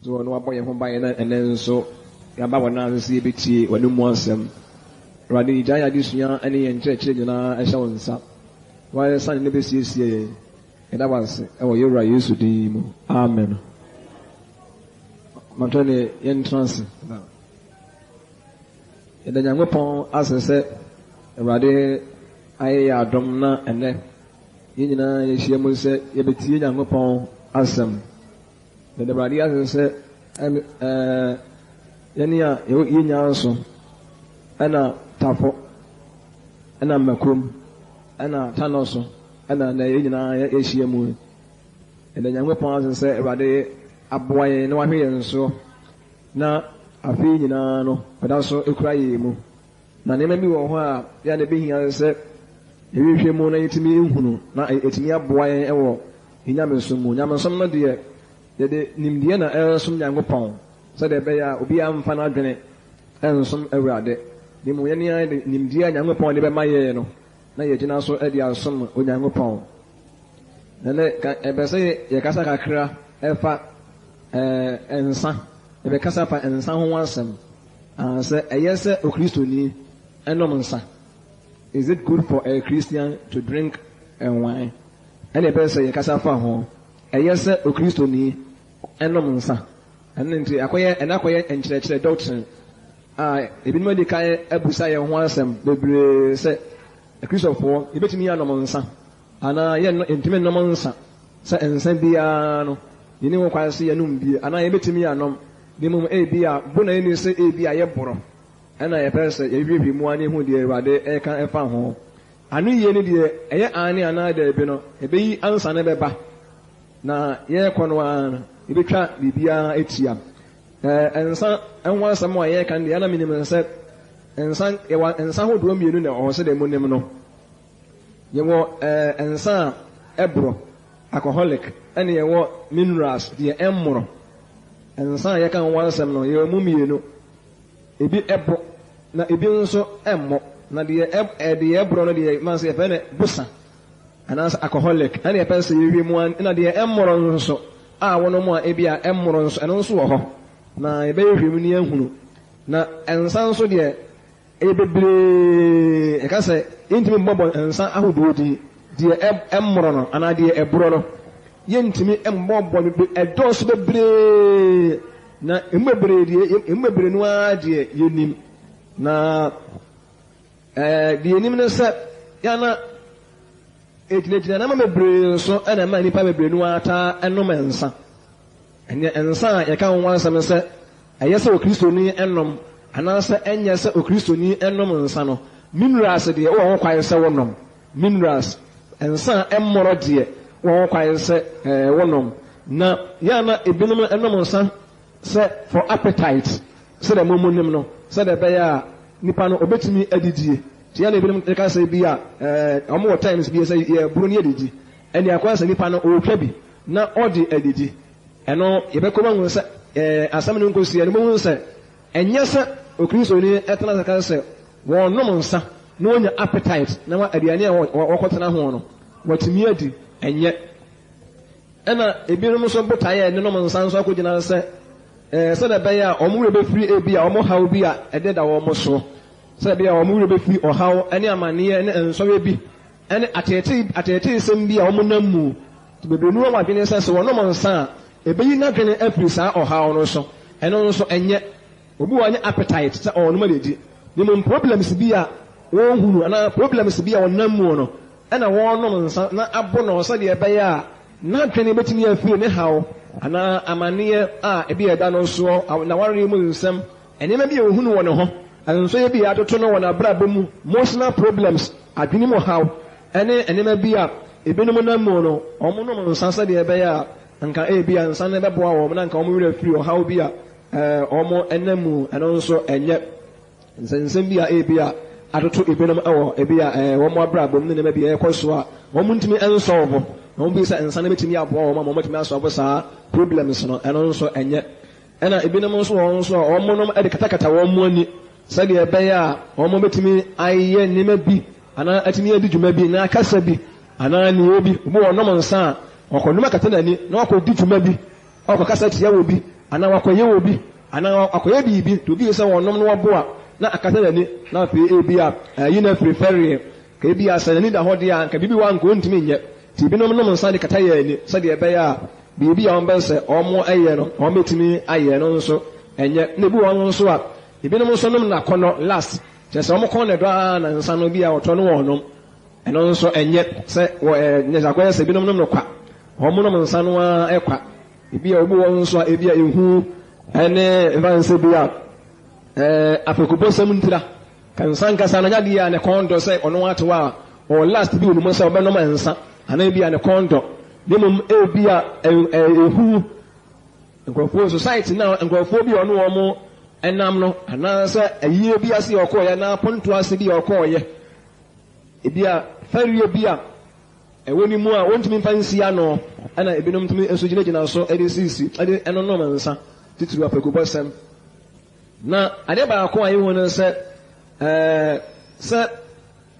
Sɛ ɔno abɔ yɛn ho ban na ɛnnɛ nso yɛaba wɔ nan ase sɛ yɛbɛtie w'anomu asɛm. Awurade, yɛgyae yɛn adesua ne yɛn nkyerɛkyerɛ nyinaa hyɛ wo nsa. Woayɛ ne bɛsiesie yɛn. Yɛda wo ase wɔ yɛn Wura Yesu din mu. Amen. Matɔ ne yɛntena ase. Yɛda Nyankopɔn ase sɛ Awurade ayɛ yɛn adom na ɛnnɛ yɛn nyinaa yɛahyia mu sɛ yɛbɛtie Nyankopɔn asɛm. Yɛda Awurade ase sɛ ɛɛ yɛne a yɛnya nso ɛna Tafo ɛna Mmakurom ɛna Tanɔ so ɛna nnɛ yɛn nyinaa yɛahyia mu. Yɛda Nyankopɔn ase sɛ Awurade aboa yɛn na wahwɛ yɛn so na afei nyinaa no ɔda so kura yɛn mu. Na nneɛma bi wɔ hɔ a yɛ na ebehia sɛ yɛhwehwɛ mu na yɛtumi nhunu na ɛtumi aboa yɛn wɔ nyamesom mu. Nyamesom no deɛ, yɛde nimdeɛ na ɛresom Nyankopɔn sɛdeɛ ɛbɛyɛ a obiara mfa n'adwene nsom Awurade. Na mmom yɛn ara de nimdeɛ a Nyankopɔn de bɛma yɛn no na yɛgyina so de asom Onyankopɔn. Na nɛ ɛbɛ sɛ yɛkasa kakra ɛfa ɛɛ nsa, yɛbɛkasa fa nsa ho asɛm. Sɛ ɛyɛ sɛ Okristoni ɛnom nsa. Is it good for a Christian to drink wine? Ɛna ɛbɛyɛ sɛ yɛkasa fa ho. Ɛyɛ sɛ Okristoni ɛnom nsa. Ɛno nti akɔyɛ ɛna akɔyɛ nkyerɛkyerɛ, doctrine, a ebinom adi kan abusa yɛn ho asɛm bebree sɛ Akristofoɔ yɛbɛtumi anom nsa anaa yɛn ntumi nnom nsa, sɛ nsa biara no yɛni ho kwan sɛ yɛnom bie anaa yɛbɛtumi anom, na mmom ebi a bo na ɛni sɛ ebi a yɛborɔ. Ɛna yɛpɛ sɛ yɛhwehwɛ mu a ne hu deɛ Awurade ɛka ɛfa ho. Ano yie no deɛ, ɛyɛ aane anaa daabi no, ɛbɛyi ansa no bɛba. Na yɛrekɔ no ara no, yɛbɛtwa biribiara atia. Nsa ho asɛm a yɛreka no deɛ, ɛna menim sɛ nsa, yɛwɔ nsa ahodoɔ mmienu na ɛwɔ hɔ sɛdeɛ monim no. Yɛwɔ nsa a ɛborɔ, alcoholic, ɛne yɛwɔ minerals, deɛ ɛmmorɔ. Nsa a yɛka ho asɛm no, yɛwɔ mu mmienu. Ebi ɛbo, na ebi nso ɛmmɔ. Na deɛ deɛ ɛborɔ no deɛ, man sɛ yɛfrɛ no bosa anaasɛ alcoholic, ɛne yɛpɛ sɛ yɛwie mu a, na deɛ ɛmmorɔ no nso a wɔnom a ebi a ɛmmorɔ nso, ɛno nso wɔ hɔ. Na yɛbɛhwehwɛ mu ne yɛahunu. Na nsa nso deɛ, ɛyɛ bebree. Yɛka sɛ yɛntumi mmɔbɔ nsa ahodoɔ din, deɛ ɛmmorɔ no anaa deɛ ɛborɔ no. Yɛntumi mmɔbɔ no, ɛdɔɔso bebree. Na emu bebree deɛ, emu bebree no ara deɛ yɛnim. Na deɛ yɛnim ne sɛ, yɛana ɛgyinagyina nneɛma bebree so ɛna ɛma nnipa bebree no ara taa nom nsa. Ɛnyɛ nsa a yɛka ho asɛm sɛ ɛyɛ sɛ Okristoni nom anaasɛ ɛnyɛ sɛ Okristoni nom nsa no. Minerals deɛ, wowɔ ho kwan sɛ wonom. Minerals, nsa a ɛmmorɔ deɛ, wowɔ ho kwan sɛ wonom. Na yɛ a na ebinom nom nsa sɛ for appetite, sɛdeɛ mo nim no, sɛdeɛ ɛbɛyɛ a nipa no obetumi adidie. Nti yɛ a na ebinom ka sɛ bi a wɔn wɔ times bi sɛ yɛboro ne yɛdidi. Ɛnni akwan sɛ nipa no ɔretwa bi na ɔde adidi. Ɛno yɛbɛkɔ mu ahu sɛ asɛm no nkɔsiɛ no, wobɛhu sɛ ɛnyɛ sɛ Okristoni tena ase ka sɛ wɔnom nsa na wɔnya appetite na aduane a wɔkɔtena ho no wɔatumi adi. Ɛnyɛ. Ɛna ebinom nso botaeɛ a ɛde nom nsa nso akɔgyina sɛ sɛdeɛ ɛbɛyɛ a wɔn werɛ bɛfiri ebi a wɔn haw bi a ɛdeda wɔn so, sɛdeɛ ɛbɛyɛ a wɔn werɛ bɛfiri ɔhaw ne amanneɛ ne nsɔhwɛ bi ne ateetee ateeteesɛm bi a wɔnam mu. Nti bebree no wɔn adwene sɛ sɛ wɔnom nsa a, ɛbɛyi n'adwene afiri saa ɔhaw no so. Ɛno nso ɛnyɛ. Obi wɔ hɔ a ɔnyɛ appetite sɛ ɔrenom adidi, na mmom problems bi a wɔnhunu anaa problems bi a ɔnam mu no ɛna wɔrenom nsa na abo no sɛdeɛ ɛbɛyɛ a n'adwene bɛtumi afiri ne haw anaa amanneɛ a ebi a ɛda no soɔ, n'awareɛ mu nsɛm, nneɛma bi a ɔhunu wɔ ne ho, nsɔeɛ bi a atoto no wɔ n'abrabɔ mu, emotional problems, adwene mu haw, ɛne nneɛma bi a ebinom nam mu no, wɔnom nsa sɛdeɛ ɛbɛyɛ a nka ebi a nsa no bɛboa wɔn na nka wɔn werɛ afiri ɔhaw bi a wɔn nam mu. Ɛno nso ɛnyɛ nsɛnsɛm bi a ebi a atoto ebinom wɔ ebi a wɔn abrabɔ mu ne nneɛma bi a ɛrekɔ so a wɔn ntumi nsɔlvo, na wɔn bi sɛ nsa no bɛtumi aboa wɔn ama wɔatumi asɔlvo saa problems no. Ɛno nso ɛnyɛ. Ɛna ebinom nso wɔ hɔ nso a wɔnom de katakata wɔn ani sɛdeɛ ɛbɛyɛ a wɔn bɛtumi ayɛ nneɛma bi anaa atumi adi dwuma bi na akasa bi anaa nneyɛɛ bi. Obi wɔ ɔnom nsa a, ɔkɔnom akata n'ani na wakɔdi dwuma bi, ɔkɔkasa tia wɔ bi. Anaa wakɔyɛ obi, anaa wakɔyɛ biribi, nti obi sɛ ɔnom na ɔbo a, na akata n'ani, na afei ebia ayi no afiri fɛreɛ. Ka ebia sɛ n'ani da hɔ deɛ a, anka biribi wɔ hɔ a anka ɔntumi nyɛ. Nti ebinom nom nsa de kata yɛn ani, sɛdeɛ ɛbɛyɛ a biribi a wɔbɛpɛ sɛ wɔyɛ no, wɔbɛtumi ayɛ no nso ɛnyɛ. Na ebi wɔ hɔ nso a, ebinom nso nom no akɔnnɔ, lust, kyerɛ sɛ wɔn kɔn na ɛdɔ ara na nsa no bi a wɔtɔ no wɔnom. Ɛno nso ɛnyɛ sɛ wɔ ɛɛ nyɛ sɛ akɔyɛ sɛ ebinom nom no kwa. Wɔnom nsa no ara kwa. Ebia obi wɔ hɔ nso a ebia ehu ne mfa nsɛ bi a ɛɛ afekubɔsɛm ntira. Ka nsa nkasa no nyɛ adeɛ a ne kɔn dɔ sɛ ɔno atew a ɔwɔ last bi wɔ ne mu sɛ ɔbɛnom nsa anaa ebia ne kɔn dɔ. Na mmom ebia ehu nkurɔfoɔ society na nkurɔfoɔ bi a ɔne wɔn nam no anaasɛ ayie bi ase a ɔkɔɔyɛ anaa apontoɔ ase bi a ɔkɔɔyɛ. Ebia fɛreɛ bi a ɛwɔ ne mu a wɔntumi mfa nsi ano na ebinom tumi nso gyinagyina so de sisi de nonom nsa, titiriw afekubɔsɛm. Na ade baako a yehu ne sɛ, ɛɛ sɛ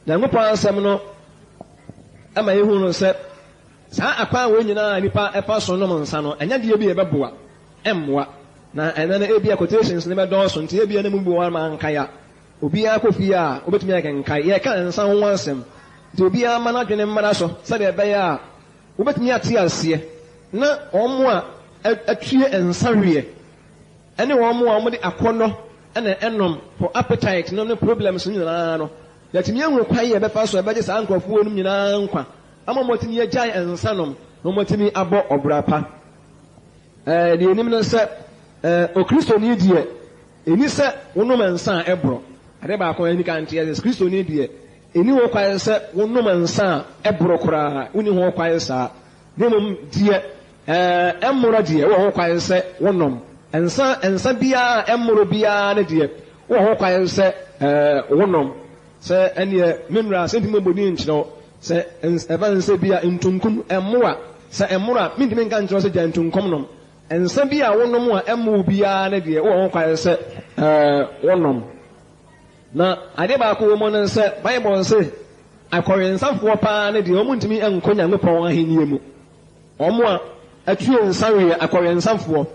Nyankopɔn asɛm no ma yehu no sɛ saa akwan wei nyinaa a nnipa fa so nom nsa no, ɛnyɛ adeɛ bi a ɛbɛboa, ɛmmoa. Na ɛnnɛ no ebia quotations no bɛdɔɔso nti ebia na mu bi wɔ hɔ a mankae a, Obiara kɔ fie a, obetumi akenkan. Yɛreka nsa ho asɛm, nti obiara mma n'adwene mmra so sɛnea ɛbɛyɛ a wobetumi ate aseɛ na wɔn a atue nsa weɛ ne wɔn a wɔde akɔnnɔ na ɛnom for appetite no ne problems no nyinaa no, yɛatumi ahu kwan a yɛbɛfa so a ɛbɛgye saa nkurɔfoɔ nom nyinaa nkwa ama wɔatumi agyae nsa nom na wɔatumi abɔ ɔbra pa. Ɛɛ, deɛ yɛnim ne sɛ, ɛɛ, Okristoni deɛ, Enni sɛ wonom nsa a ɛboro. Ade baako a yɛnni kan nte ase, Kristoni deɛ, enni ho kwan sɛ wonom nsa a ɛboro koraa, wonni ho kwan saa. Na mmom deɛ ɛmmoro deɛ, wowɔ ho kwan sɛ wonom. Nsa, nsa biara a ɛmmoro biara no deɛ, wowɔ ho kwan sɛ wonom. Sɛ ɛnneɛ, me wura, sɛ ntumi mmɔ din nkyerɛ wo, sɛ ɛba no sɛ bi a ntunkum, mmoa, sɛ ɛmmoro a, mentumi nka nkyerɛ wo sɛ gyae ntunkum nom. Nsa bi a wonom a ɛmmo wo biara no deɛ, wowɔ ho kwan sɛ wonom. Na adeɛ baako wɔ mu ne sɛ, Bible se, akɔwensafoɔ paa no deɛ, wɔntumi nkɔ Nyankopɔn ahennie mu. Wɔn a atue nsa weɛ, akɔwensafoɔ,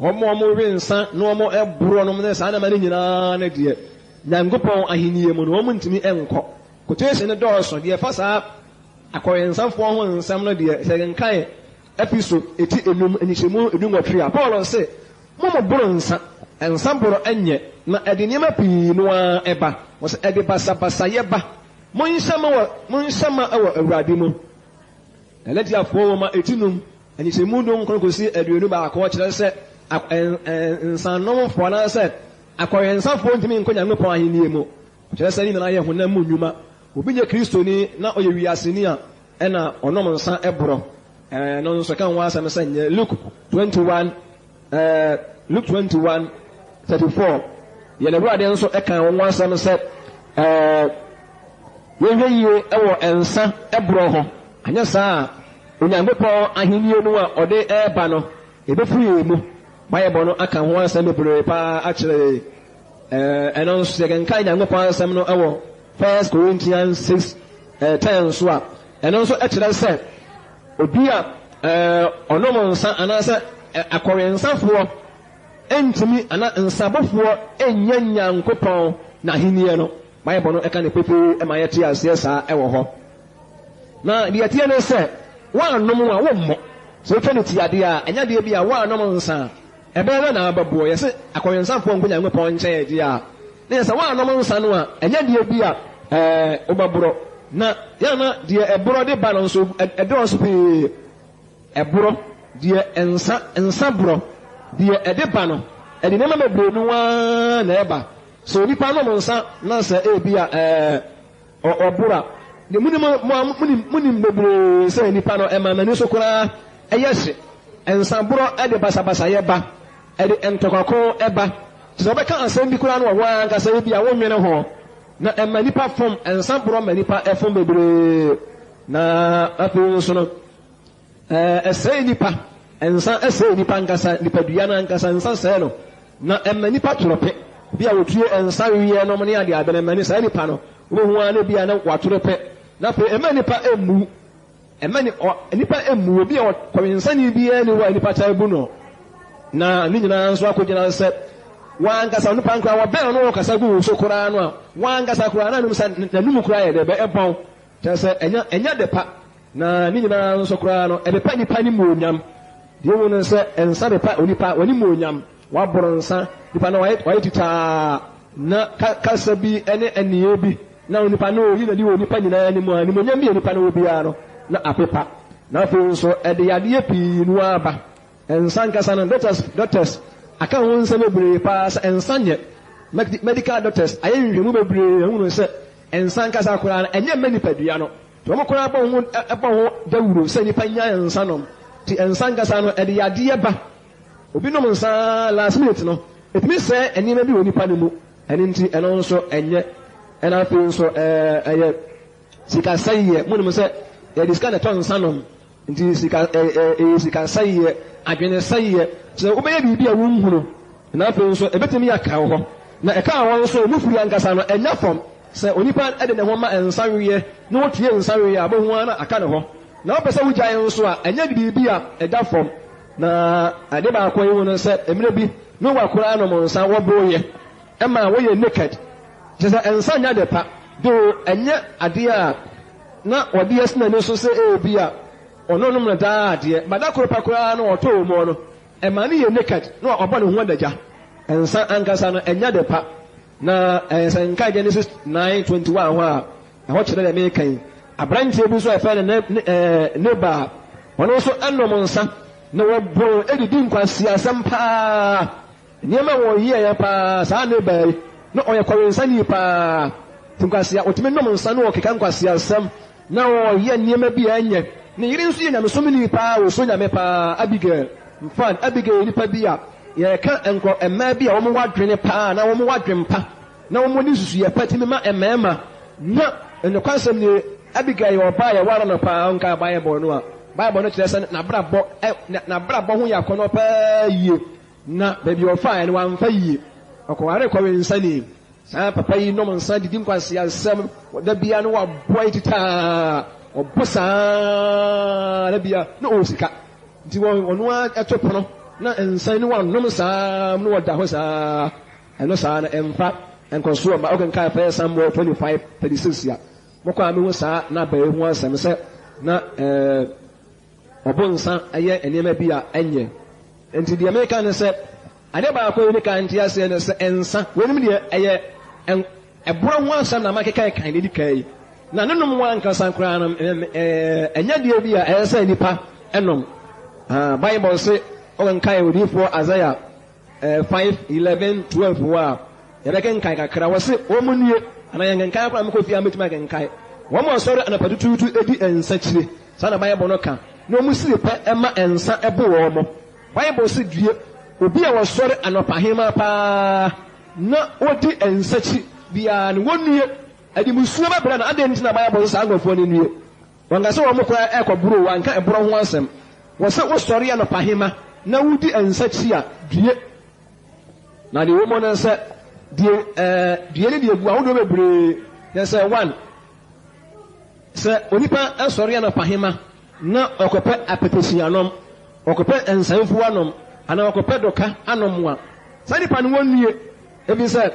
wɔn a wɔwe nsa na wɔborɔ nom ne saa nneɛma no nyinaa no deɛ, Nyankopɔn ahennie mu no, wɔntumi nkɔ. Quotation no dɔɔso, deɛ ɛfa saa akɔwensafoɔ ho nsɛm no deɛ, sɛ yɛkenkan Efeso eti enum, nkyekyɛmu dunwɔtwe a, Paul se, Mommoboro nsa, nsa boro nyɛ, na ɛde nneɛma pii no ara ba. Ɔse, ɛde basabasayɛ ba. Monhyɛ ma wɔ, monhyɛ ma wɔ Awurade mu. Galatiafoɔ nwoma eti num, nkyekyɛmu dunkron kosi 21 kyerɛ sɛ, nsanomfoɔ anaasɛ akɔwensafoɔ ntumi nkɔ Nyankopɔn ahennie mu. Kyerɛ sɛ ne nyinaa yɛ honam mu nnwuma. Obi nyɛ Kristoni na ɔyɛ wiaseni a, ɛna ɔnom nsa borɔ. Ɛno nso ɛka ho asɛm sɛ nyɛ Luke 21, Luke 21, 34. Yɛn Awurade nso ɛka ho asɛm sɛ yɛnhwɛ yie wɔ nsa borɔ ho, anyɛ saa a Onyankopɔn ahenni no a ɔde reba no, ɛbɛfiri yɛn mu. Bible no aka ho asɛm bebree paa akyerɛ yɛn. Ɛno nso, sɛ yɛkenkan Nyankopɔn asɛm no wɔ First Corinthians 6, 10 nso a, ɛno nso kyerɛ sɛ obi a ɔnom nsa anaasɛ akɔwensafoɔ ntumi anaa nsabofoɔ nnya Nyankopɔn n'ahennie no. Bible no ka no pefee ma yɛte aseɛ saa wɔ hɔ. Na deɛ ɛteɛ ne sɛ, woannom a wommɔ. Sɛ wotwa no tiadeɛ a, ɛnyɛ adeɛ bi a woannom nsa a, ɛbɛyɛ dɛn na wobɛboɔ? Yɛse akɔwensafoɔ nkɔ Nyankopɔn nkyɛn deɛ a, na yɛ sɛ woannom nsa no a, ɛnyɛ adeɛ bi a wobɛborɔ. Na yɛ a na deɛ ɛborɔ de ba no nso, ɛdɔɔso pii. Ɛborɔ, deɛ nsa, nsa borɔ, deɛ ɛde ba no, ɛde nneɛma bebree no ara na ɛba. Sɛ onipa nom nsa na sɛ ebia ɔboro a, deɛ monim, mo a monim, monim bebree sɛ nipa no, ɛma n'ani so koraa yɛ hye. Nsa borɔ de basabasayɛ ba, ɛde ntɔkwako ba. Kyerɛ sɛ wobɛka asɛm bi koraa no wɔ hɔ ara ankasa ebia wonnwene ho, na ɛma nipa fom. Nsa borɔ ma nipa fom bebree. Na afei nso no, Ɛsɛe nnipa. Nsa sɛe nnipa ankasa, nipadua no ankasa, nsa sɛe no, na ɛma nnipa toro pe. Bi a wɔtue nsa weɛ nom ne adeade no, ɛma ni saa nipa no, wobɛhu ara na bi a na watoro pe. Na afei ɛma nnipa mmu. Ɛma ni, ɔ, nnipa mmu. Obi a ɔkɔwensani biara ni hɔ a nnipa taa bu no. Na ne nyinaa nso akɔgyina sɛ w'ankasa onipa no koraa wɔbɛn no wɔkasa gu wo so koraa no a, w'ankasa koraa na anim sɛ n'anum koraa yɛ dɛ bɛ ɛbɔn. Kyerɛ sɛ ɛnyɛ ɛnyɛ de pa. Na ne nyinaa nso koraa no ɛbepa nipa animuonyam. Deɛ ewu no sɛ nsa bepa onipa w'animuonyam. Waboro nsa, nipa no wayɛ wayɛ titaa na ka kasa bi ne nneyɛɛ bi na onipa no reyi n'adi wɔ nnipa nyinaa anim a animuonyam bi a nipa no wɔ biara no na apepa. Na afei nso ɛde yadeɛ pii no ara ba. Nsa ankasa no, doctors doctors aka ho nsɛm bebree paa sɛ nsa nyɛ. Medical doctors ayɛ nhwehwɛmu bebree ahunu sɛ nsa ankasa koraa no ɛnyɛ mma nipadua no. Nti wɔn koraa bɔ ho bɔ ho dawuro sɛ nipa nnyae nsa nom. Nti nsa ankasa no ɛde yadeɛ ba. Obi nom nsa last minute no, ɛtumi sɛe nneɛma bi wɔ nipa no mu. Ɛno nti ɛno nso ɛnyɛ. Ɛna afei nso ɛyɛ sikasɛeɛ. Monim sɛ yɛde sika na ɛtɔ nsa nom. Nti sika ɛyɛ sikasɛeɛ, adwenesɛeɛ. Sɛ wobɛyɛ biribi a wonhunu, na afei nso ɛbɛtumi aka wo hɔ. Na ɛkaa hɔ nso, emu firi ankasa no, ɛnyɛ fam. Sɛ onipa de ne ho ma nsa weɛ na ɔtue nsa weɛ a, wobɛhu ara na aka ne hɔ. Na wopɛ sɛ wogyae nso a, ɛnyɛ biribi a ɛda fam. Na ade baako a yɛhu no sɛ, mmerɛ bi Noa koraa nom nsa, wɔbooeɛ ma wɔyɛ naked. Kyerɛ sɛ nsa nyɛ ade pa, though ɛnyɛ adeɛ a na ɔde asi n'ani so sɛ ebia ɔno nom no daa adeɛ, but da koro pɛ koraa no ɔtɔɔ mu no, ɛma no yɛ naked na ɔbɔ ne ho adagya. Nsa ankasa no ɛnyɛ ade pa. Na sɛ nkae Genesis 9:21 hɔ a, ɛhɔ kyerɛ deɛ mereka yi. Aberanteɛ bi nso a yɛfrɛ no Nabal, ɔno nso nom nsa, na wɔboro didi nkwaseasɛm paa. Nneɛma a wɔyɛeɛ paa, saa Nabal yi, na ɔyɛ kɔwensani paa. Nti nkwasea, ɔtumi nom nsa na ɔkeka nkwaseasɛm, na ɔyɛ nneɛma bi a ɛnyɛ. Ne yere nso yɛ nyamesomni paa, ɔsuro Nyame paa, Abigail. In fact, Abigail yɛ nipa bi a yɛka nkurɔ mmaa bi a wɔwɔ adwene paa anaa wɔwɔ adwempa na wɔde nsusuiɛ pa tumi ma mmarima. Na nokwasɛm nie, Abigail yɛ ɔbaa a yɛware no paa, wonkae Bible no a, Bible no kyerɛ sɛ n'abrabɔ, n'abrabɔ ho yɛ akɔnnɔ paa yie. Na baabi a ɔfaeɛ no, wamfa yie. Ɔkɔwaree kɔwensani. Saa papa yi nom nsa didi nkwaseasɛm, da biara no waboa yi titaa, ɔbɔ saa da biara na ɔwɔ sika. Nti ɔno ara to pono na nsa yi no wanom saa na wɔda hɔ saa. Ɛno saa no ɛmfa nkɔsoɔ mma. Wokenkan First Samuel 25, 36 a, mokɔ a mehu saa Nabal yi ho asɛm sɛ na ɛɛ Ɔbo nsa yɛ nneɛma bi a ɛnyɛ. Enti deɛ meka ne sɛ, adeɛ baako a yɛdi kan nte aseɛ ne sɛ nsa, weinom deɛ ɛyɛ ɛborɔ ho asɛm na makeka kan deɛ ɛdi kan yi. Na ne nom ankasa koraa no, ɛnyɛ deɛ bi a ɛyɛ sɛ nnipa nom. Bible se, wokenkan odiyifoɔ Isaiah 5, 11, 12 hɔ a, yɛbɛkenkan kakra. Wɔse, Wɔn nnue, anaa yɛnkenkan koraa, mekɔ fie a mɛtumi akenkan. Wɔn a wɔsɔre anɔpa tutuutu di nsakyire, saa na Bible no ka, na wɔn siri pɛ ma nsa bo wɔn. Bible se, Due, obi a ɔsɔre anɔpahema paa na odi nsakyi biara no, wɔnnue, ɛde mmusuo bɛbrɛ no. Adɛn nti na Bible se saa nkurɔfoɔ no nnue? Wɔanka sɛ wɔn koraa rekɔboro o, wɔanka ɛborɔ ho asɛm. Wɔse wosɔre anɔpahema na wodi nsakyi a, due. Na deɛ ɛwɔ mu ne sɛ, deɛ ɛɛ due ne deɛ gu ahodoɔ bebree. Kyerɛ sɛ, one, sɛ onipa sɔre anɔpahema na ɔkɔpɛ apɛtɛsi anom, ɔkɔpɛ nsanfuo anom, anaa ɔkɔpɛ dɔka anom a, saa nipa no wɔnnue. Ebi sɛ,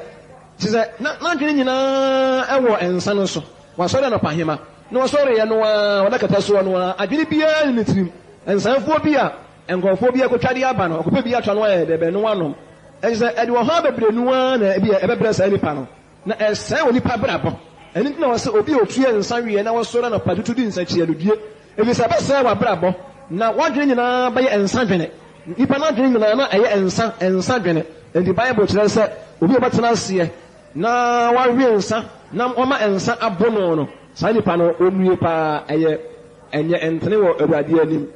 kyerɛ sɛ, n'adwene nyinaa wɔ nsa no so. Wasɔre anɔpahema, na ɔsɔreeɛ no ara, ɔda kɛtɛ soɔ no ara, adwene biara nni ne tirim. Nsanfuo bi a nkurɔfoɔ bi akɔtwa de aba no, ɔkɔpɛ bi atwa no ayɛ dɛ bɛn no anom. Ɛkyerɛ sɛ, ɛde ɔhaw bebree no ara na ebia ɛbɛbrɛ saa nipa no, na ɛsɛe onipa abrabɔ. Ɛno nti na wɔse obi a ɔtue nsa weɛ na ɔsɔre anɔpa tutu di nsakyiɛ no due, ɛfiri sɛ ɛbɛsɛe w'abrabɔ, na w'adwene nyinaa bɛyɛ nsa dwene. Nipa no adwene nyinaa na ɛyɛ nsa, nsa dwene. Enti Bible kyerɛ sɛ obi a ɔbɛtena aseɛ na wawe nsa na wama nsa abo no no, saa nipa no ɔnnue paa, ɛyɛ ɛnyɛ ntene wɔ Awurade anim.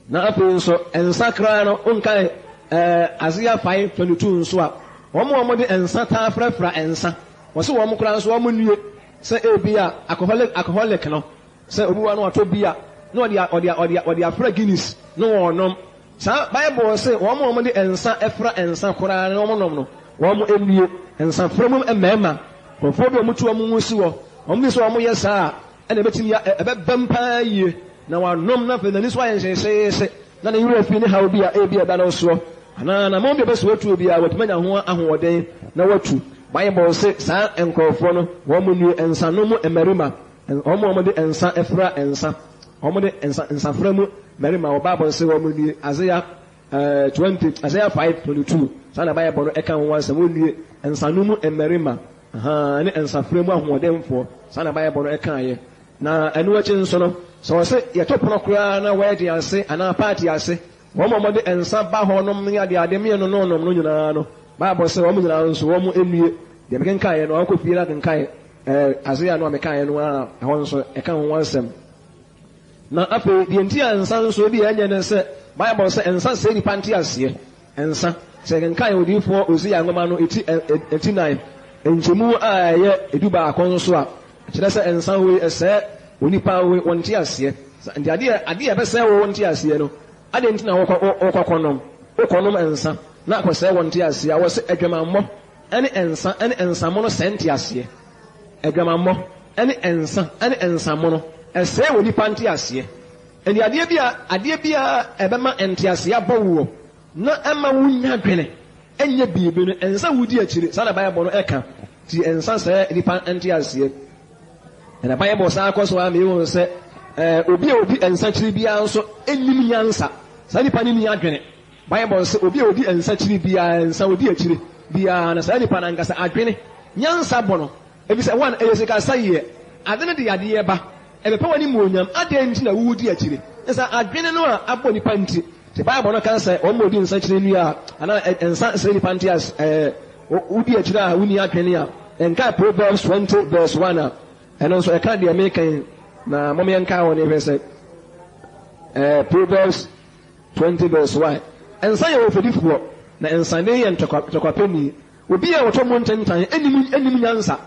Na afei nso nsa koraa no, wonkae ɛɛ Isaiah 5:22 nso a, wɔn a wɔde nsa taa frafra nsa, wɔse wɔn koraa nso wɔn nnue, sɛ ebia alcoholic alcoholic no, sɛ obi wɔ no watɔ bia na ɔde ɔde ɔde ɔde afra Guinness na wɔnom. Saa Bible se wɔn a wɔde nsa fra nsa koraa na wɔnom no, wɔn nnue. Nsafra mu mmarima, nkurɔfoɔ bi a wɔtu wɔn ho si hɔ, wɔn bi sɛ wɔyɛ saa a, ɛna ɛbɛtumi a ɛbɛbam paa yie na wanom na afei n'ani so ayɛ nhyehyeehye na ne werɛ afi ne haw bi a ebi a ɛda no soɔ. Anaa anammɔn bi a ɔpɛ sɛ watu biara, watumi anya ho ahoɔden na watu. Bible se saa nkurɔfoɔ no, wɔn nnue, nsanom mu mmarima, wɔn a wɔde nsa fra nsa, wɔde nsa nsafra mu mmarima, wɔ Bible se wɔn nnue. Isaiah 20, Isaiah 5, 22, saa na Bible no ɛka ho asɛm, wɔn nnue, nsanom mu mmarima, ahaa, ne nsafra mu ahoɔdenfoɔ, saa na Bible no ɛkaeɛ. Na ɛno akyi nso no, sɛ wɔse yɛto pono koraa na wedding ase anaa party ase, Wɔn a wɔde nsa ba hɔ nom ne adeade mee no no nom no nyinaa no, Bible se wɔn nyinaa nso wɔn nnue. Deɛ mekenkaeɛ no, ɔkɔ fie na kenkan ɛɛ Isaiah no a mekaeɛ no a, ɛhɔ nso ɛka ho asɛm. Na afei deɛ nti a nsa nso ebi ɛnyɛ ne sɛ Bible sɛ nsa sɛe nipa nteaseɛ. Nsa, sɛ yɛkenkan odiyifoɔ Hosea nwoma no eti eti nan nkyɛmu a ɛyɛ 11 nso a, Ɛkyerɛ sɛ nsa wei ɛsɛe onipa wei wɔn nteaseɛ. Nti adeɛ adeɛ a ɛbɛsɛe wo nteaseɛ no adɛn nti na wokɔ wokɔ kɔnom wokɔnom nsa na akɔsɛe wɔn nteaseɛ a wɔse adwamammɔ ɛne nsa ɛne nsamono sɛe nteaseɛ. Adwamammɔ ɛne nsa ɛne nsamono ɛsɛe onipa nteaseɛ. Nti adeɛ bi a adeɛ bi a ɛbɛma nteaseɛ abɔ woɔ na ɛma wonya adwene nyɛ biribi no, ɛnsɛ sɛ wodi akyire. Saa na Bible no ka. Nti ɛnsa sɛ nnipa nte aseɛ. Ɛna Bible san kɔ so ara ma yɛhu sɛ obi a odi nsakyiri biara nso nnim nyansa. Saa nipa no nni adwene. Bible sɛ obi a odi nsakyiri biara, nsa odi akyire biara no, saa nipa no ankasa adwene, nyansa bɔ no. Efisɛ one, ɛyɛ sikasɛeɛ. Ade no de yadeɛ ba. Ɛbɛpɛ w'animuonyam. Adɛn nti na woredi akyire? Ne sɛ adwene no a abɔ nnipa nti. Nti Bible no ka sɛ wɔn a wɔdi nsa kyiri nnua a, anaa nsa sɛe nnipa ntease, ɛɛ, wodi akyire a wonni adwene a, ɛnkae Proverbs 20 verse 1 a, ɛno nso ɛka deɛ meka yi, na mom yɛnkae hɔ ne hwɛ sɛ, ɛɛ, Proverbs 20 verse 1. Nsa yɛ ofɛdifoɔ, na nsaden yɛ ntɔkwapɛni. Obi a ɔtɔ mu ntentan nnim nnim nyansa.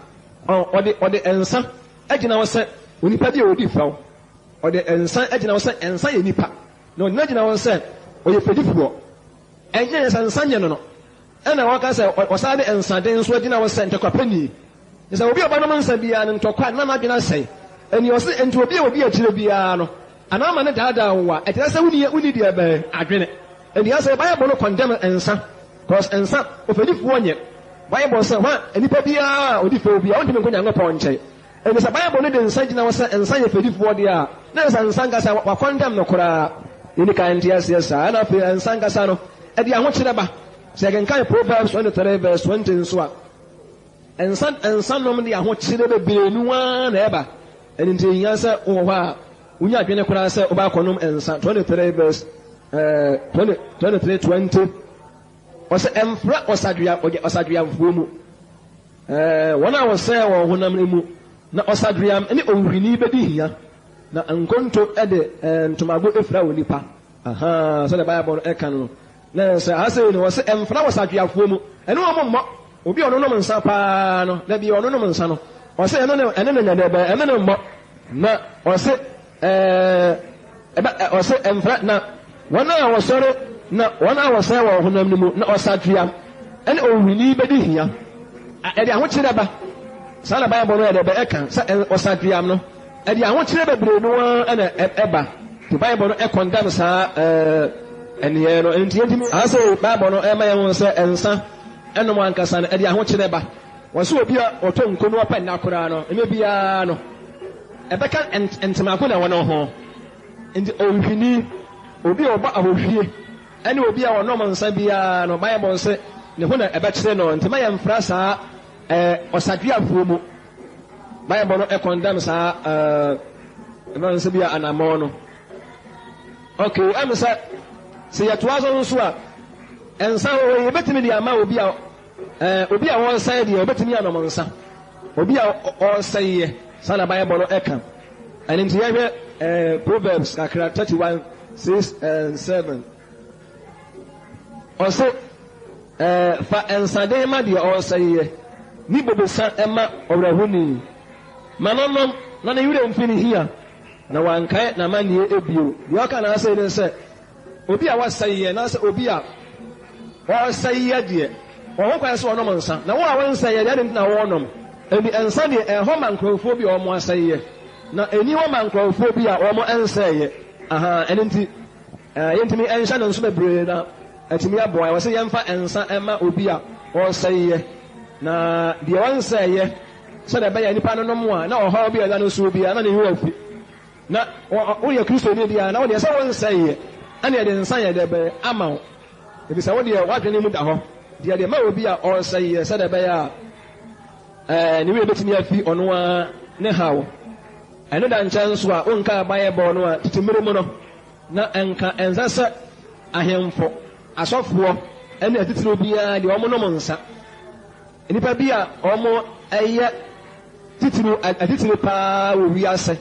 Ɔde ɔde nsa agyina hɔ sɛ onipa bi a odi fɛw. Ɔde nsa agyina hɔ sɛ nsa yɛ nipa. Na ɔde no agyina hɔ sɛ ɔyɛ fɛdifoɔ. Ɛnyɛ yɛ sɛ nsa nyɛ no no. Ɛna wɔka sɛ ɔsan de nsaden nso agyina hɔ sɛ ntɔkwapɛni. Kyerɛ sɛ obi a ɔbɛnom nsa biara no ntɔkwa na n'adwene asɛe. Ɛnni ɔse enti obi a odi akyire biara no anaa ama no daadaa wo a, ɛkyerɛ sɛ wonni wonni deɛ bɛn adwene. Ɛnni asɛ Bible no condemn nsa cause nsa ofɛdifoɔ nyɛ. Bible sɛ hwan nipa biara a odi fɛw biara ɔntumi nkɔ Nyankopɔn nkyɛn. Ɛnti sɛ Bible no de nsa gyina hɔ sɛ nsa yɛ fɛdifoɔ deɛ a, na ɛsɛ sɛ nsa ankasa wa condemn no koraa. Yɛnni kan nte aseɛ saa. Ɛna afei nsa ankasa no ɛde ahokyerɛ ba. Sɛ yɛkenkan Proverbs 23 verse 20 nso a, Nsa nsanom de ahokyere bebree no ara na ɛba. Ɛno nti ehia sɛ wowɔ hɔ a wunya adwene koraa sɛ wobɛakɔnom nsa. 23 verse eh, 20, 23 20. Ɔsɛ ɛmfra ɔsadwea ɔsadweamfoɔ mu. Eh, wɔn a wɔsɛe wɔn honam no mu, na ɔsadweam ne owuhwini bedi hia, na nkonto de eh, ntomago efira onipa. Aha, sɛdeɛ Bible no ɛka no no. Na sɛ ha sei no, wɔse ɛmfra wɔ sadweafoɔ mu, ɛne wɔn mmɔ. Obi a ɔnonom nsa paa no, da bi ɔnonom nsa no, ɔse ɛno ne ɛne no nyɛ dɛ bɛn, ɛne no mmɔ. Na ɔse ɛɛ ɛbɛ ɔse ɛmfra na wɔn a wɔsɔre na wɔn a wɔsɛe wɔn honam no mu na ɔsadwea ɛne owuhwini bɛdi hia. Ɛde ahokyerɛ ba. Saa na Bible no yɛ dɛ bɛ ɛka sɛ ɔsadweam no. Ɛde ahokyerɛ bebree no ara na ɛba. Nti Bible no kɔndɛm saa nneyɛɛ no. Nti yɛntumi. Aha sei Bible no ɛma yɛhu sɛ nsa nom ankasa no ɛde ahokyerɛ ba. Wɔse obi a ɔtɔ nko na ɔpɛ nna koraa no, mmerɛ biara no ɛbɛka ntemako na ɛwɔ ne ho. Nti ɔhwini, obi a ɔbɔ ahohwie ɛne obi a ɔnom nsa biara no, Bible se ne ho na ɛbɛkyere no. Nti ma yɛmfra saa ɔsadweafoɔ mu. Bible no condemn saa ɛma nsɛ bi a anammɔn no. Okay, ɛm sɛ sɛ yɛtoa so nso a nsa wɔ hɔ yɛbɛtumi de ama obi a obi a ɔresɛe deɛ ɔbɛtumi anom nsa. Obi a ɔresɛeɛ saa na Bible no ɛka. Ɛno nti yɛhwɛ Proverbs kakra 31 6 and 7. Ɔse, Ɛɛ, fa nsaden ma deɛ ɔresɛeɛ, ne bobesa ma ɔwerɛhoni. Ma no nnom, na ne werɛ mfi ne hia, na wankae n'amanneɛ bio. Deɛ ɔka n'asɛe ne sɛ, obi a wasɛeɛ anaasɛ obi a ɔresɛeɛ deɛ, ɔwɔ ho kwan sɛ ɔnom nsa, na wo a wonsɛeɛ deɛ, adɛn nti na worenom? Enti nsa deɛ, ɛhɔ ma nkurɔfoɔ bi a wɔasɛeɛ, na ɛnni hɔ ma nkurɔfoɔ bi a wɔnsɛeɛ. Ahaa, ɛno nti, Yɛntumi nhyɛ no nso bebree na. atumi aboa. Ɛwɔ sɛ yɛmfa nsa mma obi a ɔresɛeɛ, na deɛ ɔnsɛeɛ, sɛdeɛ ɛbɛyɛ a nipa no nom a, na ɔhaw bi a ɛda no soɔ biara na ne werɛ afi. Na woyɛ Kristoni deɛ a, na wo deɛ sɛ wonsɛeɛ, ɛna yɛde nsa yɛ dɛ bɛn ama wo, efisɛ wo deɛ w'adwene mu da hɔ. Deɛ yɛde ma obi a ɔresɛeɛ, sɛdeɛ ɛbɛyɛ a ɛɛ ne werɛ bɛtumi afi ɔno ara ne haw. Ɛno da nkyɛn nso a, wonka Bible no a, tete mmere mu no, na ɛnka ɛnsɛ sɛ ahemfo, asɔfoɔ, ne atitiriw biara deɛ wɔnom nsa. Nnipa bi a wɔyɛ titiriw, atitiriw paa wɔ wiase,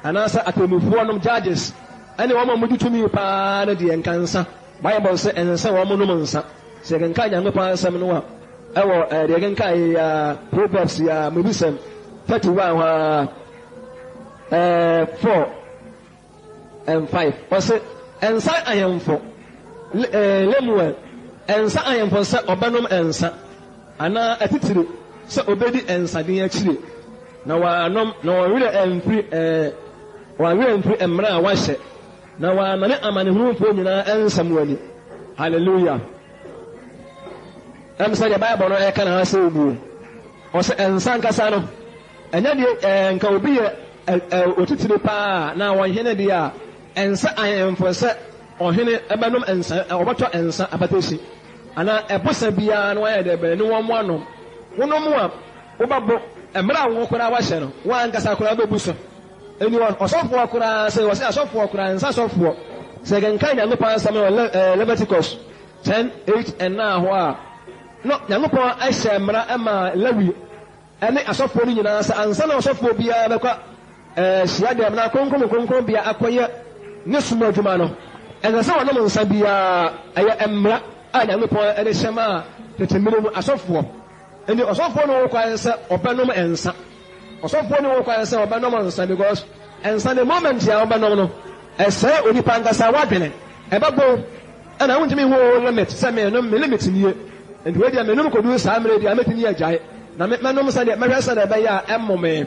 anaasɛ atemmufoɔ nom, judges, ne wɔn a wɔdi tumi paa no deɛ nka nsa. Bible sɛ ɛnsɛ sɛ wɔnom nsa. Sɛ yɛkenkan Nyankopɔn asɛm no a, ɛwɔ deɛ yɛkenkan yi ara, Proverbs yi ara, Mmebusɛm 31 hɔ ara, 4 and 5. Ɔse, Ɛnsa ahemfo, Lemuel, ɛnsa ahemfo sɛ ɔbɛnom nsa, anaa atitire sɛ obedi nsaden akyire, na wɔannom, na wɔn werɛ amfiri, wɔn werɛ amfiri mmara a wɔahyɛ, na wɔammane amanehunufoɔ nyinaa nsɛm ani. Hallelujah. Ɛm sɛ deɛ Bible no ɛka na ha sɛ nie. Ɔsɛ nsa nkasa no, ɛnyɛ deɛ ɛɛ nka obi yɛ ɛ otitire paa na ɔhene deɛ a, ɛnsɛ ahemfo sɛ ɔhene ɛbɛnom nsa, ɔbɛtɔ nsa apatasi anaa ɛbosa biara na wayɛ dɛ bɛn ne wɔn anom. Wonom a, wobɛbo mmerɛ a wo koraa wahyɛ no, wo ankasa koraa wobɛbu so. Ɛni ɔsɔfoɔ koraa sɛ wɔsɛ asɔfoɔ koraa nsa sɔfoɔ. Sɛ yɛkenkan Nyankopɔn asɛm no wɔ Leviticus 10, 8 and 9 hɔ a, no Nyankopɔn hyɛɛ mmara maa Lewi ne asɔfoɔ no nyinaa sɛ ansa na ɔsɔfoɔ biara bɛkɔ hyiadɛm anaa kronkron mu kronkronbea akɔyɛ ne som adwuma no, ɛnsɛ sɛ wɔnom nsa biara. Ɛyɛ mmara a Nyankopɔn de hyɛ maa tete mmere mu asɔfoɔ. Enti ɔsɔfoɔ no wɔ kwan sɛ ɔbɛnom nsa. Ɔsɔfoɔ no wɔ kwan sɛ ɔbɛnom nsa because nsa the moment a wobɛnom no, ɛsɛe onipa ankasa w'adwene. Ɛbɛbɔ wo ɛna wontumi nhu wo limit sɛ menom me limit nie. Nti wei deɛ menom kɔduru saa mmerɛ deɛ mɛtumi agyae na mɛnom sɛdeɛ mɛhwɛ sɛdeɛ ɛbɛyɛ a ɛmmo me.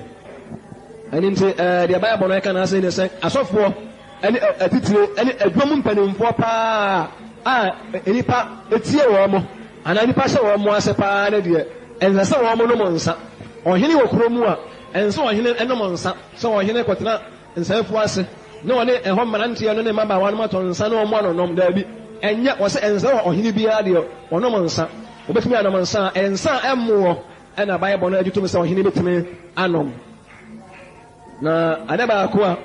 Ɛno nti ɛɛ deɛ Bible no ɛka n'ase ne sɛ asɔfoɔ ne atitire ne adwuma mu mpanimfoɔ paa a nnipa tie wɔn anaa nnipa hyɛ wɔn ase paa no deɛ, ɛnsɛ sɛ wɔnom nsa. Ɔhene wɔ kuro mu a, ɛnsɛ sɛ ɔhene nom nsa. Sɛ ɔhene kɔtena nsaeɛfoɔ ase na ɔne ɛhɔ mmeranteɛ no ne mmabaawa no atɔ nsa na wɔn anonom, daabi, ɛnyɛ. Wɔsɛ ɛnsɛ sɛ ɔhene biara deɛ ɔnom nsa. Wɔbɛtumi anom nsa a, nsa a ɛmmoɔ na Bible no gye tom sɛ ɔhene bɛtumi anom. Na ade baako a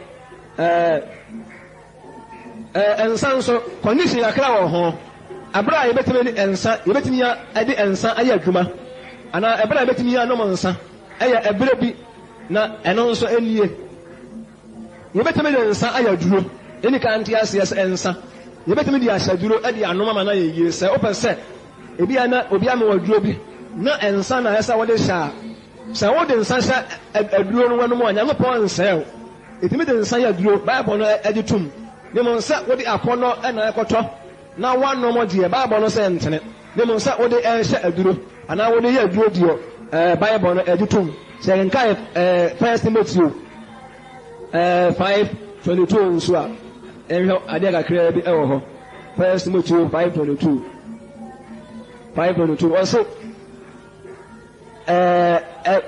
ɛɛ ɛɛ nsa nso condition kakra wɔ ho. Abere a yɛbɛtumi de nsa yɛbɛtumi de nsa ayɛ adwuma anaa ɛbere a yɛbɛtumi anom nsa ɛyɛ ɛbere bi na ɛno nso nie. Yɛbɛtumi de nsa ayɛ aduro. Ɛni kan nte aseɛ sɛ nsa yɛbɛtumi de ahyɛ aduro de anom ama no ayɛ yie. Sɛ wopɛ sɛ ebi a na obi ama wɔ aduro bi na nsa na ɛsɛ wɔde hyɛ a, Sɛ wode nsa hyɛ aduro no w'anom a, Nyankopɔn nsɛe wo. Yɛtumi de nsa yɛ aduro, Bible no gye tom. Na mmom sɛ wode akɔnnɔ na ɛkɔtɔ na woanom deɛ, Bible no sɛ ɛntene. Na mmom sɛ wode rehyɛ aduro anaa wode yɛ aduro deɛ, Bible no gye tom. Sɛ yɛkenkan First Timothy 5:22 nso a, yɛnhwɛ adeɛ kakraa bi wɔ hɔ. First Timothy 5:22. 5:22 ɔse, Ɛɛ ɛ